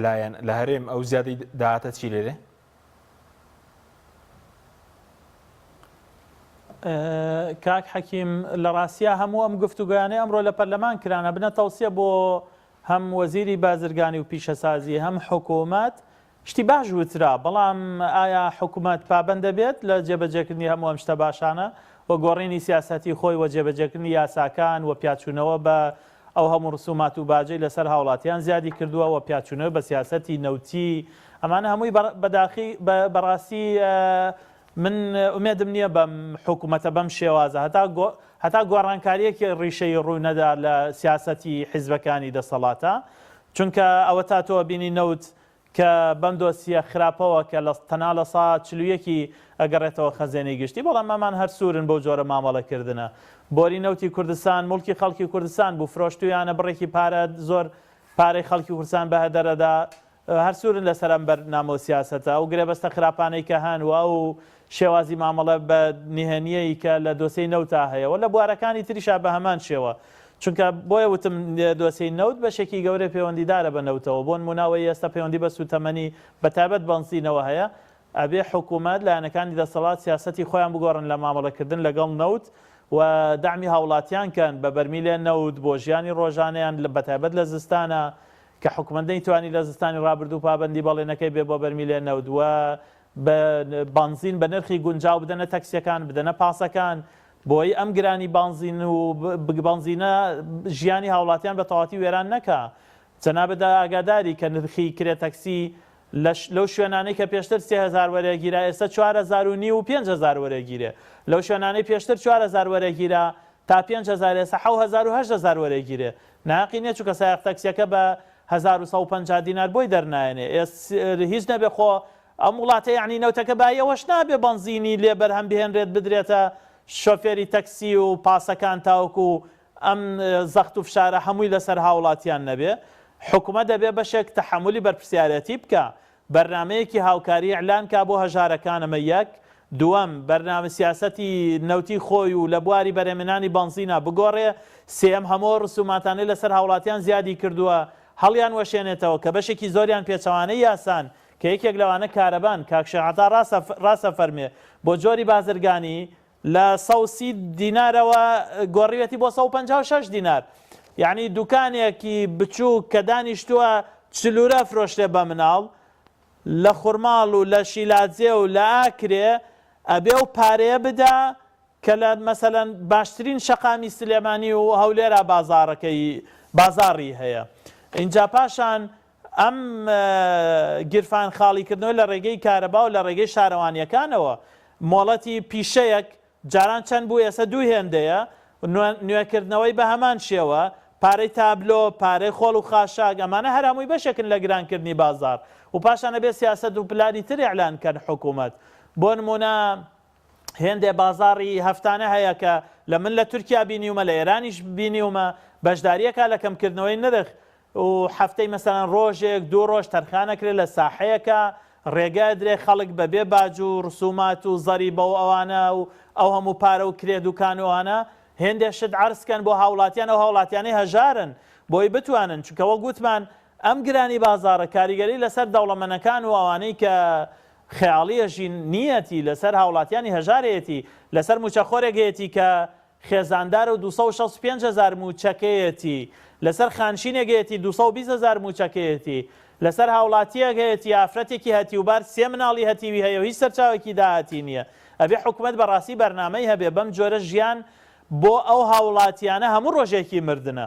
[SPEAKER 1] لایەن لە هەرێم ئەو زیادەی داهاتە چی لێرێ؟
[SPEAKER 3] کاک حەکیم لە ڕاستیا هەموو ئەم گفتوگۆیانەی ئەمڕۆ لە پەرلەمان کران ئەبنە تەوسیە بۆ هەم وەزیری بازرگانی و پیشەسازی هەم حکوومەت شتی باش وترا، بەڵام ئایا حکومەت پابەند دەبێت لە جێبەجێکردنی هەموو ئەم شتە باشانە و گۆڕینی سیاسەتی خۆی و جێبەجێکردنی یاساکان و پیاچوونەوە بە ئەو هەموو ڕسومات و باجەی لەسەر هاوڵاتیان زیادی کردووە و پیاچوونەوە بە سیاسەتی نەوتی ئەمانە هەمووی بەداخی بەڕاستی من ئومێدم نییە بەم حکومەتە بەم شێوازە هەتا هەتا گۆڕانکارییەکی ڕیشەیی ڕوو نەدا لە سیاسەتی حیزبەکانی دەسەڵاتە چونکە ئەوەتا تۆ بینی نەوت کە بەم دۆسیە خراپەوە کە لە تەنها لە سا 41 ی ئەگەڕێتەوە خەزێنەی گشتی بەڵام ئەمان هەر سوورن بەو جۆرە مامەڵە کردنە بۆری نەوتی کوردستان موڵکی خەڵکی کوردستان بوو فرۆشتویانە بڕێکی پارە زۆر پارەی خەڵکی کوردستان بە هەدەرەدا هەر سوورن لەسەر ئەم بەرنامە و سیاسەتە، ئەو گرێبەستە خراپانەی کە هەن و ئەو شێوازی مامەڵە بە نهێنییەی کە لە دۆسێی نەوتا هەیە و لە بوارەکانی تریشا بە هەمان شێوە. چونکە بۆیە وتم دۆسێی نەوت بەشێکی گەورەی پەیوەندیدارە بە نەوتەوە، بۆ نموونە ئەوەی ئێستا پەیوەندی بە سووتەمەنی بە تایبەت بەنزینەوە هەیە، ئەبێ حکوومەت، لایەنەکانی دەسەڵات سیاسەتی خۆیان بگۆڕن لە مامەڵەکردن لەگەڵ نەوت و دەعمی هاوڵاتیان کەن بە بەرمیلێ نەوت بۆ ژیانی ڕۆژانەیان بەتایبەت لە زستانا کە حکومەت نەیتوانی لە زستانی ڕابردوو پابەندی بەڵێنەکەی بێ بۆ بەرمیلێ نەوت و بە بەنزین بە نرخی گونجاو بدەنە تەکسیەکان بدەنە پاسەکان بۆی ئەم گرانی بانزین و بەنزینە ژیانی هاوڵاتیان بە تەواتی وێران نەکا جەنابت ئاگاداری کە نرخی کرێ تەکسی لەو شوێنانەی کە پێشتر 3000 وەرەگیرا ئێستا 4000 و نیو و 5000 وەرەگیرێ لەو شوێنانەی پێشتر 4000 وەرەگیرا تا 5000 ئێستا 7000 و 8000 وەرەگیرێ ناهەقی نیە چونکە سایەق تەکسیەکە بە 1150 دینار بۆی دەرنایەنێ ئێس هیچ نەبێ خۆ ئەم وڵاتە یەعنی نەوتەکە بایی ئەوەش نابێ بەنزینی لێ بەرهەم بهێنرێت بدرێتە شۆفێری تەکسی و پاسەکان تاوەکو ئەم زەخت و فشارە هەمووی لەسەر هاوڵاتیان نەبێ حکومەت دەبێ بەشێک تەحەمولی بەرپرسیارێتی بکا بەرنامەیەکی هاوکاری ئیعلان کا بۆ هەژارەکان ئەمە یەک، دووەم، بەرنامە سیاسەتی نەوتی خۆی و لە بواری بەرهەمهێنانی بەنزینا بگۆڕێ، سێیەم، هەموو ئەو ڕسوماتانەی لەسەر هاوڵاتیان زیادی کردووە هەڵیان وەشێنێتەوە کە بەشێکی زۆریان پێچەوانەی یاسان کە یەکێک لەوانە کارەبان، کاک شێخ عەتا ڕاست ئەفەرموێ بۆ جۆری بازرگانی لە 130 دینارەوە گۆڕیوێتی بۆ 156 دینار یەعنی دوکانێکی بچووک کە دانیشتووە چلورە فرۆشرێ بە مناڵ لە خورماڵ و لە شیلادزێ و لە ئاکرێ ئەبێ ئەو پارەیە بدا کە لە مەسەلەن باشترین شەقامی سلێمانی و هەولێرا بازاڕەکەی بازاڕی هەیە ئینجا پاشان. ئەم گیرفان خاڵیکردنەوە لە ڕێگەی کارەبا و لە ڕێگەی شارەوانییەکانەوە مۆڵەتی پیشەیەک جاران چەند بوو ئێستا دوو هێندەیە، نوێکردنەوەی بە هەمان شێوە، پارەی تابلۆ، پارەی خۆڵ و خاشاک، ئەمانە هەر هەمووی بەشێکن لە گرانکردنی بازاڕ و پاشان ئەبێ سیاسەت و پلانی تر ئیعلان کەن حکوومەت. بۆ نموونە هێندێ بازاڕی هەفتانە هەیە کە لە من لە تورکیا بینیومە، لە ئێرانیش بینیومە، بەشدارییەکا لە کەمکردنەوەی نرخ. و هەفتەی مەسەلەن ڕۆژێک دوو ڕۆژ تەرخان ئەکرێ لە ساحەیەکا ڕێگە ئەدرێ خەڵک بە بێ باج و ڕسومات و زەریبە و ئەوانە و ئەو هەموو پارە و کرێ دوکان و ئەوانە هێندێ شت عەرز کەن بۆ هاوڵاتیان ئەو هاوڵاتیانەی هەژارن بۆی بتوانن چونکە وەک وتمان ئەم گرانی بازاڕە کاریگەری لەسەر دەوڵەمەنەکان و ئەوانەی کە خەیاڵی ئەژین نییەتی لەسەر هاوڵاتیانی هەژار هەیەتی لەسەر موچەخۆرێک هەیەتی کە خێزاندارە و 265 هەزار مووچەکەیەتی، لەسەر خانشینێک هەیەتی 220 هەزار مووچەکەیەتی، لەسەر هاوڵاتییەک هەیەتی ئافرەتێکی هەتیوبار سێ مناڵی هەتیوی هەیە و هیچ سەرچاوێکی داهاتی نییە. ئەبێ حکومەت بەڕاستی بەرنامەی هەبێ، بەم جۆرە ژیان بۆ ئەو هاوڵاتییانە هەموو ڕۆژێکی مردنە.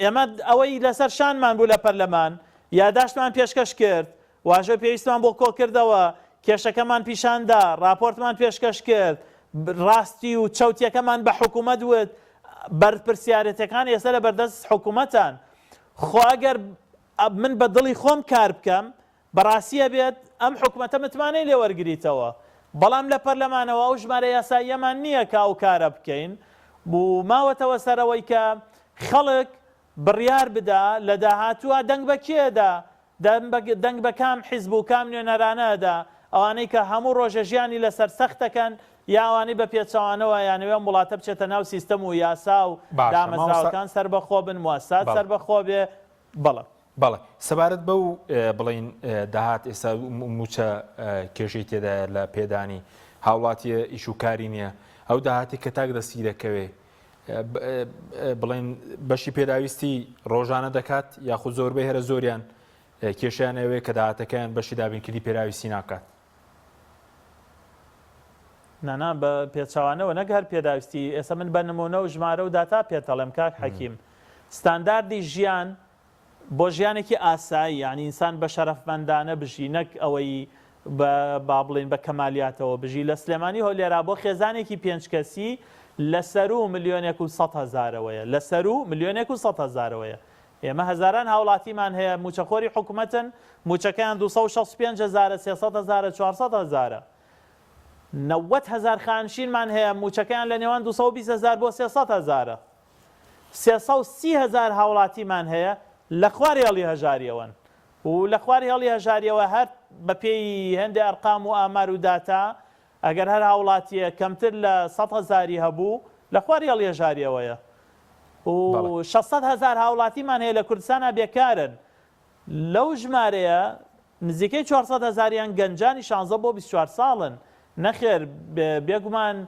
[SPEAKER 3] ئێمە ئەوەی لەسەر شانمان بوو لە پەرلەمان یاداشتمان پێشکەش کرد، واژۆی پێویستمان بۆ کۆکردەوە، کێشەکەمان پیشان دا، ڕاپۆرتمان پێشکەش کرد، ڕاستی و چەوتیەکەمان بە حکومەت وت، بەرپرسیارێتیەکان ئێستا لە بەردەست حکومەتان. خۆ ئەگەر من بە دڵی خۆم کار بکەم، بەڕاستی ئەبێت ئەم حکومەتە متمانەی لێ وەرگریتەوە. بەڵام لە پەرلەمانەوە ئەو ژمارە یاساییەمان نییە کە ئەو کارە بکەین و ماوەتەوە سەر ئەوەی کە خەڵک بڕیار بدا لە داهاتووە دەنگ بە کێ دا، دەنگ بە کام حیزب و کام نوێنەرانە ئەدا، ئەوانەی کە هەموو ڕۆژێ ژیانی لەسەر سەخت دەکەن یا ئەوانەی بە پێچەوانەوە ئەیانەوێ ئەم وڵاتە بچێتە ناو سیستەم و یاسا و
[SPEAKER 1] باشە مامۆستا
[SPEAKER 3] دامەزراوەکان سەربەخۆ بن، موسسات
[SPEAKER 1] بەڵێ.
[SPEAKER 3] سەربەخۆ بێ، بەڵێ.
[SPEAKER 1] بەڵێ سەبارەت بەو بڵێین داهات ئێستا مووچە کێشەی تێدایە لە پێدانی هاوڵاتیە ئیش و کاری نییە ئەو داهاتی کە تاک دەستی دەکەوێ بڵێن بەشی پێداویستی ڕۆژانە دەکات یاخود زۆربەی هەرە زۆریان کێشیان ئەوەیە کە داهاتەکەیان بەشی دابینکردنی پێداویستی ناکات.
[SPEAKER 3] نانا بە پێچەوانەوە نەک هەر پێداویستی ئێستا من بە نمونە و ژمارە و داتا پێتەڵێم کاک حەکیم ستانداردی ژیان بۆ ژیانێکی ئاسایی یانی ئینسان بە شەرەفمەندانە بژی نەک ئەوەی بە با بڵێین بە کەمالیاتەوە بژی لە سلێمانی هۆلێرا بۆ خێزانێکی پێنج کەسی لە سەروو ملیۆنێک و سەد هەزارەوەیە لە سەروو ملیۆنێک و سەد هەزارەوەیە ئێمە هەزاران هاوڵاتیمان هەیە موچەخۆری حکومەتن موچەکەیان 265 هەزارە 300 هەزارە 400 هەزارە 90 هەزار خانشینمان هەیە موچەکەیان لە نێوان 220 هەزار بۆ 300 هەزارە 330 هەزار هاوڵاتیمان هەیە لە خوار هێڵی هەژاریەوەن و لە خوار هێڵی هەژاریەوە هەر بە پێی هێندێ ئەرقام و ئامار و داتا ئەگەر هەر هاوڵاتیەک کەمتر لە سەد هەزاری هەبوو لە خوار هێڵی هەژاریەوەیە و 600 هەزار هاوڵاتیمان هەیە لە کوردستانا بێکارن لەو ژمارەیە نزیکەی 400 هەزاریان گەنجانی 16 بۆ 24 ساڵن نەخێر بێگومان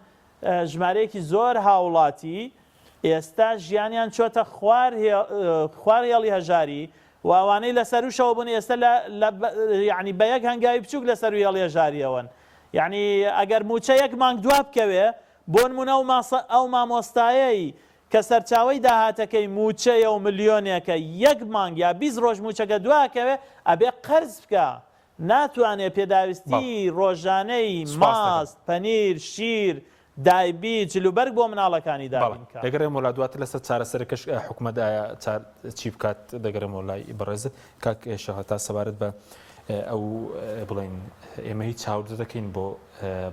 [SPEAKER 3] ژمارەیەکی زۆر هاوڵاتی ئێستا ژیانیان چۆتە خوار خوار هێڵی هەژاری و ئەوانەی لە سەروشەوە بوون ئێستا لە لە یعنی بە یەک هەنگاوی بچووک لە سەروی هێڵی هەژاریەوەن یعنی ئەگەر مووچە یەک مانگ دوا بکەوێ بۆ نموونە ئەو ماسە ئەو مامۆستایەی کە سەرچاوەی داهاتەکەی مووچەیە و ملیۆنێکە یەک مانگ یا 20 ڕۆژ مووچەکە دوا کەوێ ئەبێ قەرز بکا ناتوانێ پێداویستی ڕۆژانەی ماست، پەنیر، شیر، دایبی، جلوبەرگ بۆ مناڵەکانی دابین کا.
[SPEAKER 1] دەگەڕێمەوە لا دواتر لەسەر چارەسەرەکەش حکومەت ئایا چی بکات دەگەڕێمەوە لای بەڕێزت کاک شەهتا سەبارەت بە ئەو بڵێن ئێمە هیچ هاوردە دەکەین بۆ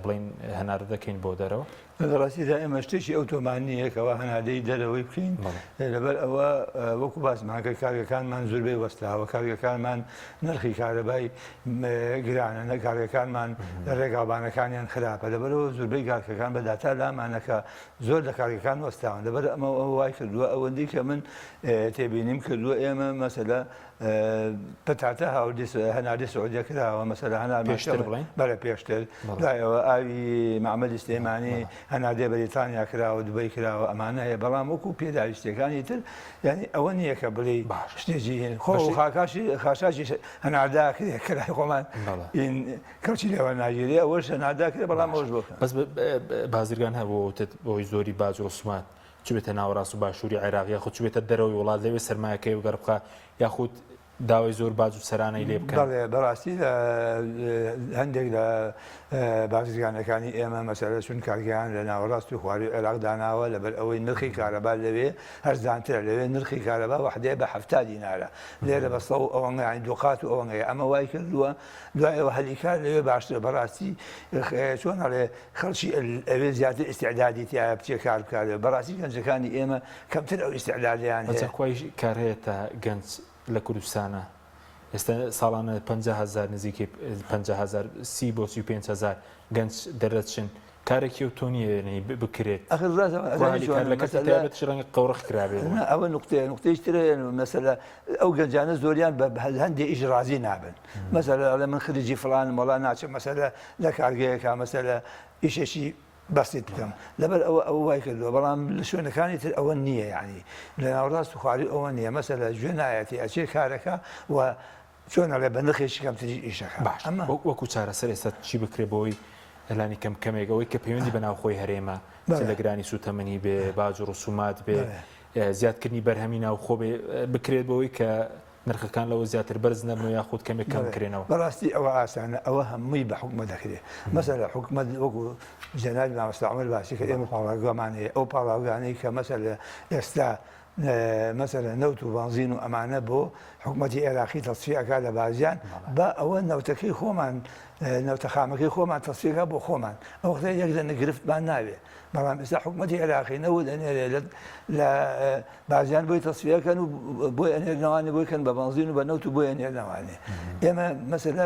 [SPEAKER 1] بڵێن هەناردە دەکەین بۆ دەرەوە
[SPEAKER 2] لە ڕاستیدا ئێمە شتێکی ئەوتۆمان نییە کەوا هەناردەی دەرەوەی بکەین لەبەر ئەوە وەکو باسمان کرد کارگەکانمان زوربەی وەستاوە کارگەکانمان نرخی کارەبای گرانە نە کارگەکانمان لە ڕێگاوبانەکانیان خراپە لەبەرەوە زوربەی کارگەکان بە داتا لامانەکە زۆر لە کارگەکان وەستاون لەبەر ئەمە ئەوە وای کردووە ئەوەندەی کە من تێبینیم کردووە ئێمە مەسەلە پەتاتە هاوردەی هەناردەی سعودیە کراوە مەسەلە هەنار
[SPEAKER 1] پێشتر بڵێین
[SPEAKER 2] بەڵێ پێشتر دوایەوە ئاوی مەعمەلی سلێمانی هەناردەی بەریتانیا کراوە دوبەی کراوە ئەمانە هەیە بەڵام وەکو پێداویستیەکانی تر یعنی ئەوە نییە کە بڵێی شتێکی هین خۆ خاکاشی خاشاشی هەناردە کرێ کە لای خۆمان کەڵکی لێوە ناگیرێ ئەوەش هەناردە کرێ بەڵام ئەوەش بۆ
[SPEAKER 1] بەس بازرگان هەبوو وتت بۆی زۆری باج و ڕسومات. چوبێتە ناوەڕاست و باشووری عێراق یاخود چوبێتە دەرەوەی وڵات لەوێ سەرمایەکەی بگەڕبخا یاخود داوای زۆر باج و سەرانەی لێ بکەن.
[SPEAKER 2] بەڵێ بەڕاستی لە هەندێک لە بازرگانەکانی ئێمە مەسەلە چون کارگەیان لە ناوەڕاست و خواروی عێراق داناوە لەبەر ئەوەی نرخی کارەبا لەوێ هەرزانترە لەوێ نرخی کارەبا وەحدەیە بە 70 دینارە لێرە بە سە و ئەوەنگە یانی دووقات و ئەوەنگەیە ئەمە وای کردووە دوای ئەوە هەلی کار لەوێ باشترە بەڕاستی چۆن ئەڵێ خەڵکی ئەوێ زیاتر ئیستعدادی تیایە بچێ کار بکات بەڕاستی گەنجەکانی ئێمە کەمتر ئەو ئیستعدادەیان هەیە.
[SPEAKER 1] بەجا کوای کار هەیە تا گەنج لە کوردستانە ئێستا ساڵانە 50 هەزار نزیکەی 50 هەزار سی بۆ 35 هەزار گەنج دەرەچن کارێکی ئەو تۆ نییە یعنی بکرێت
[SPEAKER 2] ئەخر ڕاستە
[SPEAKER 1] کوا
[SPEAKER 2] ئەزانی
[SPEAKER 1] هەلی کار
[SPEAKER 2] چۆنە
[SPEAKER 1] لە کەرتی
[SPEAKER 2] مەسەلە
[SPEAKER 1] تایبەتیش ڕەنگە قەوڕخ کرابێ بۆی.
[SPEAKER 2] نا ئەوە نوقتەیە نوقتەیش تر هەیە مەسەلە ئەو گەنجانە زۆریان بە هەندێ ئیش ڕازی نابن مەسەلە ئەڵێ من خریجی فڵانم وەڵا ناچم مەسەلە لە کارگەیەکا مەسەلە ئیشێکی بەسیت بکەم لەبەر ئەوە ئەوە وای کردووە بەڵام لە شوێنەکانی تر ئەوە نییە یعنی لە ناوەڕاست و خواروی ئەوە نییە مەسەلە گوێ نایەتی ئەچێ کارەکە و چۆن ئەڵێ بە نرخێکی کەمتریش ئیشەکە
[SPEAKER 1] باش
[SPEAKER 2] ئەمە
[SPEAKER 1] وەکو چارەسەر ئێستا چی بکرێ بۆی لانی کەم کەمێک ئەوەی کە پەیوەندی بە ناوخۆی هەرێمە چ لە گرانی سوتەمەنی بێ باج و ڕسومات بێ زیادکردنی بەرهەمی ناوخۆ بێ بکرێت بۆی کە نرخەکان لەوە زیاتر بەرز نەبن و یاخود کەمێک کەم بکرێنەوە.
[SPEAKER 2] بەڕاستی ئەوە ئاسانە ئەوە هەمووی بە حکومەت دەکرێت مەسەلە حکومەت وەکو جەنابی مامۆستا عومەر باسی کرد ئێمە پاڵاوگەمان هەیە ئەو پاڵاوگانەی کە مەسەلە ئێستا مەسەلە نەوت و بەنزین و ئەمانە بۆ حکومەتی عێراقی تەسفیە ئەکات لە بازیان با ئەوە نەوتەکەی خۆمان نەوتە خامەکەی خۆمان تەسفیەکە بۆ خۆمان ئەو وەختە یەک دەنە گرفتمان ناوێ بەڵام ئێستا حکومەتی عێراقی نەوت ئەنێرێ لە بازیان بۆی تەسفیەکەن و بۆی ئەنێرنەوانێ بۆی کەن بە بەنزین و بە نەوت و بۆی ئەنێرنەوانێ ئێمە مەسەلە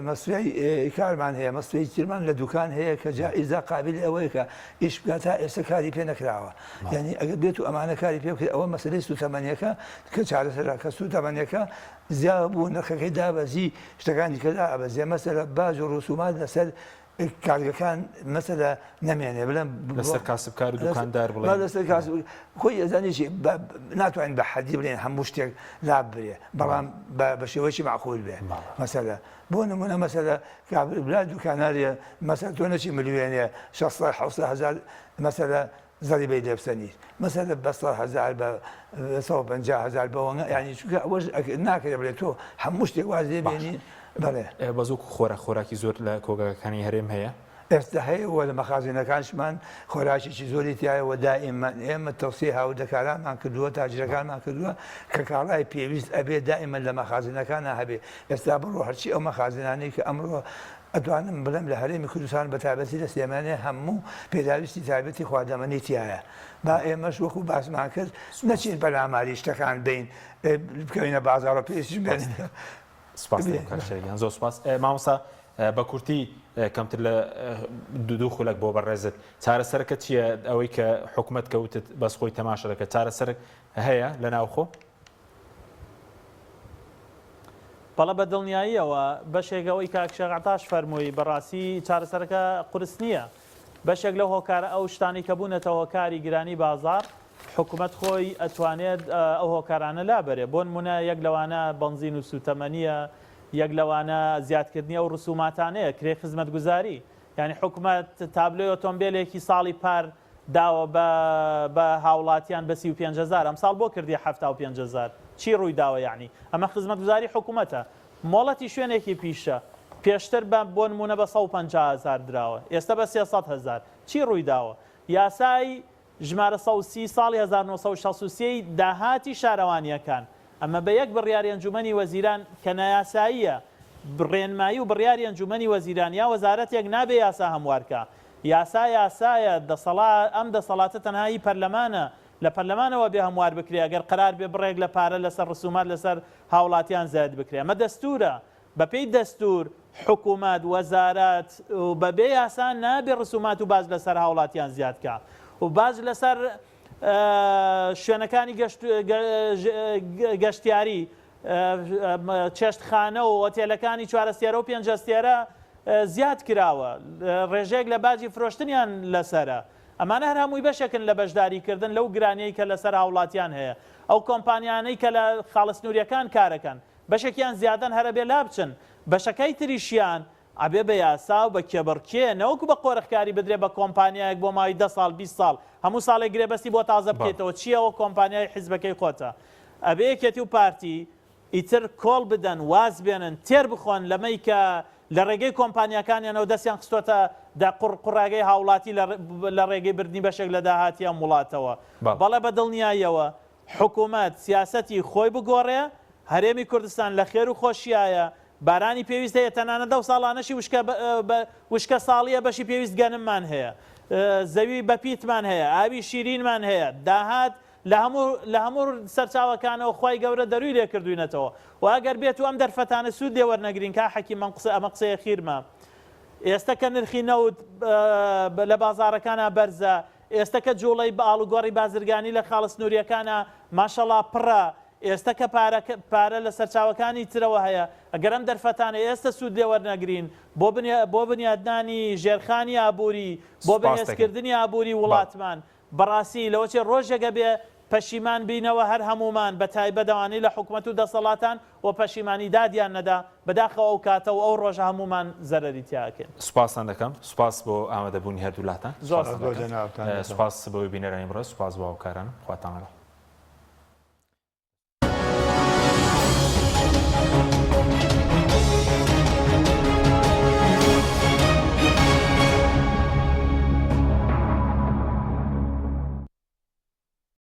[SPEAKER 2] مەسویای کارمان هەیە مەسوی ترمان لە دوکان هەیە کە جائزە قابلی ئەوەیە کە ئیش بکات تا ئێستا کاری پێ نەکراوە یعنی ئەگەر بێت و ئەمانە کاری پێ بکرێت ئەوە مەسەلەی سوتەمەنیەکە کە چارەسەرە کە سوتەمەنیەکە زیاد بوو نرخەکەی دابەزی شتەکانی کە دابەزیە مەسەلە باج و ڕسومات لەسەر کارگەکان مەسەلە نەمێنێ بڵێم
[SPEAKER 1] لەسەر کاسبکار و دوکاندار بڵێ
[SPEAKER 2] لەسەر کاسب خۆی ئەزانی چی ناتوانین بە حەدی بڵێن هەموو شتێک لاببرێ بەڵام بە شێوەیەکی مەعقول بێ مەسەلە بۆ نمونە مەسەلە بلا دوکانارێ مەسەلە تۆ نەچی ملیۆنێ 600 700 هەزار مەسەلە زەریبەی لێ بسەنیت مەسەلە بە 100 هەزار بە 150 هەزار بەوەنگە یانی چونکە ئەوەش ناکرێ بڵێ تۆ هەموو شتێک واز لێ بێنی بەڵێ.
[SPEAKER 1] بەس وەکو خۆراک خۆراکی زۆر لە کۆگاکانی هەرێم هەیە؟
[SPEAKER 2] ئێستا هەیە و لە مەخازنەکانشمان خۆراکێکی زۆری تیایە و دائیمەن ئێمە تەوسیەی هاوردەکارانمان کردووە تاجرەکانمان کردووە کە کاڵای پێویست ئەبێ دائیمەن لە مەخازنەکانا هەبێ ئێستا بڕۆ هەرچی ئەو مەخازنانەی کە ئەمڕۆ ئەتوانم بڵێم لە هەرێمی کوردستان بە تایبەتی لە سلێمانی هەموو پێداویستی تایبەتی خواردەمەنی تیایە با ئێمەش وەکو باسمان کرد نەچین پەلاماری شتەکان بین بکەوینە بازاڕ و پێویستیش بێن.
[SPEAKER 1] سپاس دەکەم کاک شەریف گیان زۆر سپاس مامۆستا بە کورتی کەمتر لە دوو خولەک بۆ بەڕێزت چارەسەرەکە چییە ئەوەی کە حکومەت کەوتت بەس خۆی تەماشا دەکات چارەسەر هەیە لە ناوخۆ؟
[SPEAKER 3] بەڵێ بە دڵنیاییەوە بەشێک ئەوەی کاک شێخ عەتاش فەرمووی بەڕاستی چارەسەرەکە قورس نییە بەشێک لەو هۆکارە ئەو شتانەی کە بوونەتە هۆکاری گرانی بازاڕ حکومەت خۆی ئەتوانێت ئەو هۆکارانە لابەرێ بۆ نمونە یەک لەوانە بەنزین و سوتەمەنیە یەک لەوانە زیادکردنی ئەو ڕسوماتانەیە کرێی خزمەتگوزاری یانی حکومەت تابلۆی ئۆتۆمبێلێکی ساڵی پار داوە بە بە هاوڵاتیان بە 35 هەزار ئەمساڵ بۆ کردیە 75 هەزار چی ڕووی داوە یەعنی ئەمە خزمەتگوزاری حکومەتە مۆڵەتی شوێنێکی پیشە پێشتر بە بۆ نمونە بە 150 هەزار دراوە ئێستا بە 300 هەزار چی ڕووی داوە یاسای ژمارە 130 ساڵی 1963 ی داهاتی شارەوانییەکان ئەمە بە یەک بڕیاری ئەنجومەنی وەزیران کە نایاساییە ڕێنمایی و بڕیاری ئەنجومەنی وەزیران یا وەزارەتێک نابێ یاسا هەموار کا یاسا یاسایە، دەسەڵا ئەم دەسەڵاتە تەنها هی پەرلەمانە، لە پەرلەمانەوە بێ هەموار بکرێ ئەگەر قەرار بێ بڕێک لە پارە لەسەر ڕسومات لەسەر هاوڵاتیان زیاد بکرێ ئەمە دەستورە بەپێی دەستور حکومەت وەزارەت و بەبێ یاسا نابێ ڕسومات و باج لەسەر هاوڵاتیان زیاد کا و باج لەسەر شوێنەکانی گەشتیاری چێشتخانە و ئۆتێلەکانی چوارەستێرە و پێنجەستێرە زیاد کراوە، ڕێژەیەک لە باجی فرۆشتنیان لەسەرە. ئەمانە هەر هەمووی بەشێکن لە بەشداریکردن لەو گرانییەی کە لەسەر هاوڵاتیان هەیە. ئەو کۆمپانیانەی کە لە خاڵە سنوورییەکان کارەکەن، بەشێکیان زیادەن هەر ئەبێ لابچن، بەشەکەی تریشیان. ئەبێ بە یاسا و بە کێبڕکێ نەوەکو بە قۆرخکاری بدرێ بە کۆمپانیایەک بۆ ماوەی دە ساڵ 20 ساڵ هەموو ساڵێک گرێبەستی بۆ تازە بکەیتەوە چییە ئەوە کۆمپانیای حیزبەکەی خۆتە ئەبێ یەکێتی و پارتی ئیتر کۆڵ بدەن واز بێنن تێر بخۆن لەمەی کە لە ڕێگەی کۆمپانیاکانیانەوە دەستیان خستۆتە دە قوڕ قوڕاگەی هاوڵاتی لە ڕێگەی بردنی بەشێک لە داهاتی ئەم وڵاتەوە بەڵێ بە دڵنیاییەوە حکومەت سیاسەتی خۆی بگۆڕێ هەرێمی کوردستان لە خێر و خۆشیایە بارانی پێویست هەیە تەنانەت لەو ساڵانەشی وشکە وشکە ساڵیە بەشی پێویست گەنممان هەیە زەوی بەپیتمان هەیە ئاوی شیرینمان هەیە داهات لە هەموو لە هەموو سەرچاوەکانەوە خوای گەورە دەروی لێ کردوینەتەوە و ئەگەر بێت و ئەم دەرفەتانە سوود لێ وەرنەگرین کا حەکیم من قسە ئەمە قسەیە خیرمە ئێستە کە نرخی نەوت لە بازاڕەکانا بەرزە ئێستە کە جوڵەی ئاڵوگۆڕی بازرگانی لە خاڵە سنووریەکانا ماشەڵا پڕە ئێستە کە پارە پارە لە سەرچاوەکانی ترەوە هەیە ئەگەر ئەم دەرفەتانە ئێستە سوود لێ وەرنەگرین بۆ بۆ بنیادنانی ژێرخانی ئابووری بۆ
[SPEAKER 1] سوپاس دەکەین.
[SPEAKER 3] بەهێزکردنی ئابووری
[SPEAKER 1] بەڵێ.
[SPEAKER 3] وڵاتمان بەڕاستی لەوەچێ ڕۆژێک ئەبێ پەشیمان بینەوە هەر هەموومان بە تایبەت ئەوانەی لە حکومەت و دەسەڵاتان و پەشیمانی دادیان نەدا بەداخەوە ئەو کاتە و ئەو ڕۆژە هەموومان زەرەری تیا ئەکەین.
[SPEAKER 1] سوپاستان دەکەم سوپاس بۆ ئامادەبوونی هەردوولاتان
[SPEAKER 3] زۆر
[SPEAKER 1] سوپاستان
[SPEAKER 2] بۆ
[SPEAKER 1] دەکەم
[SPEAKER 2] جەنابتان دەکەم.
[SPEAKER 1] سوپاس بۆ بینەرانی بەڕێز سوپاس بۆ هاوکارانم خواتان لەگەڵ.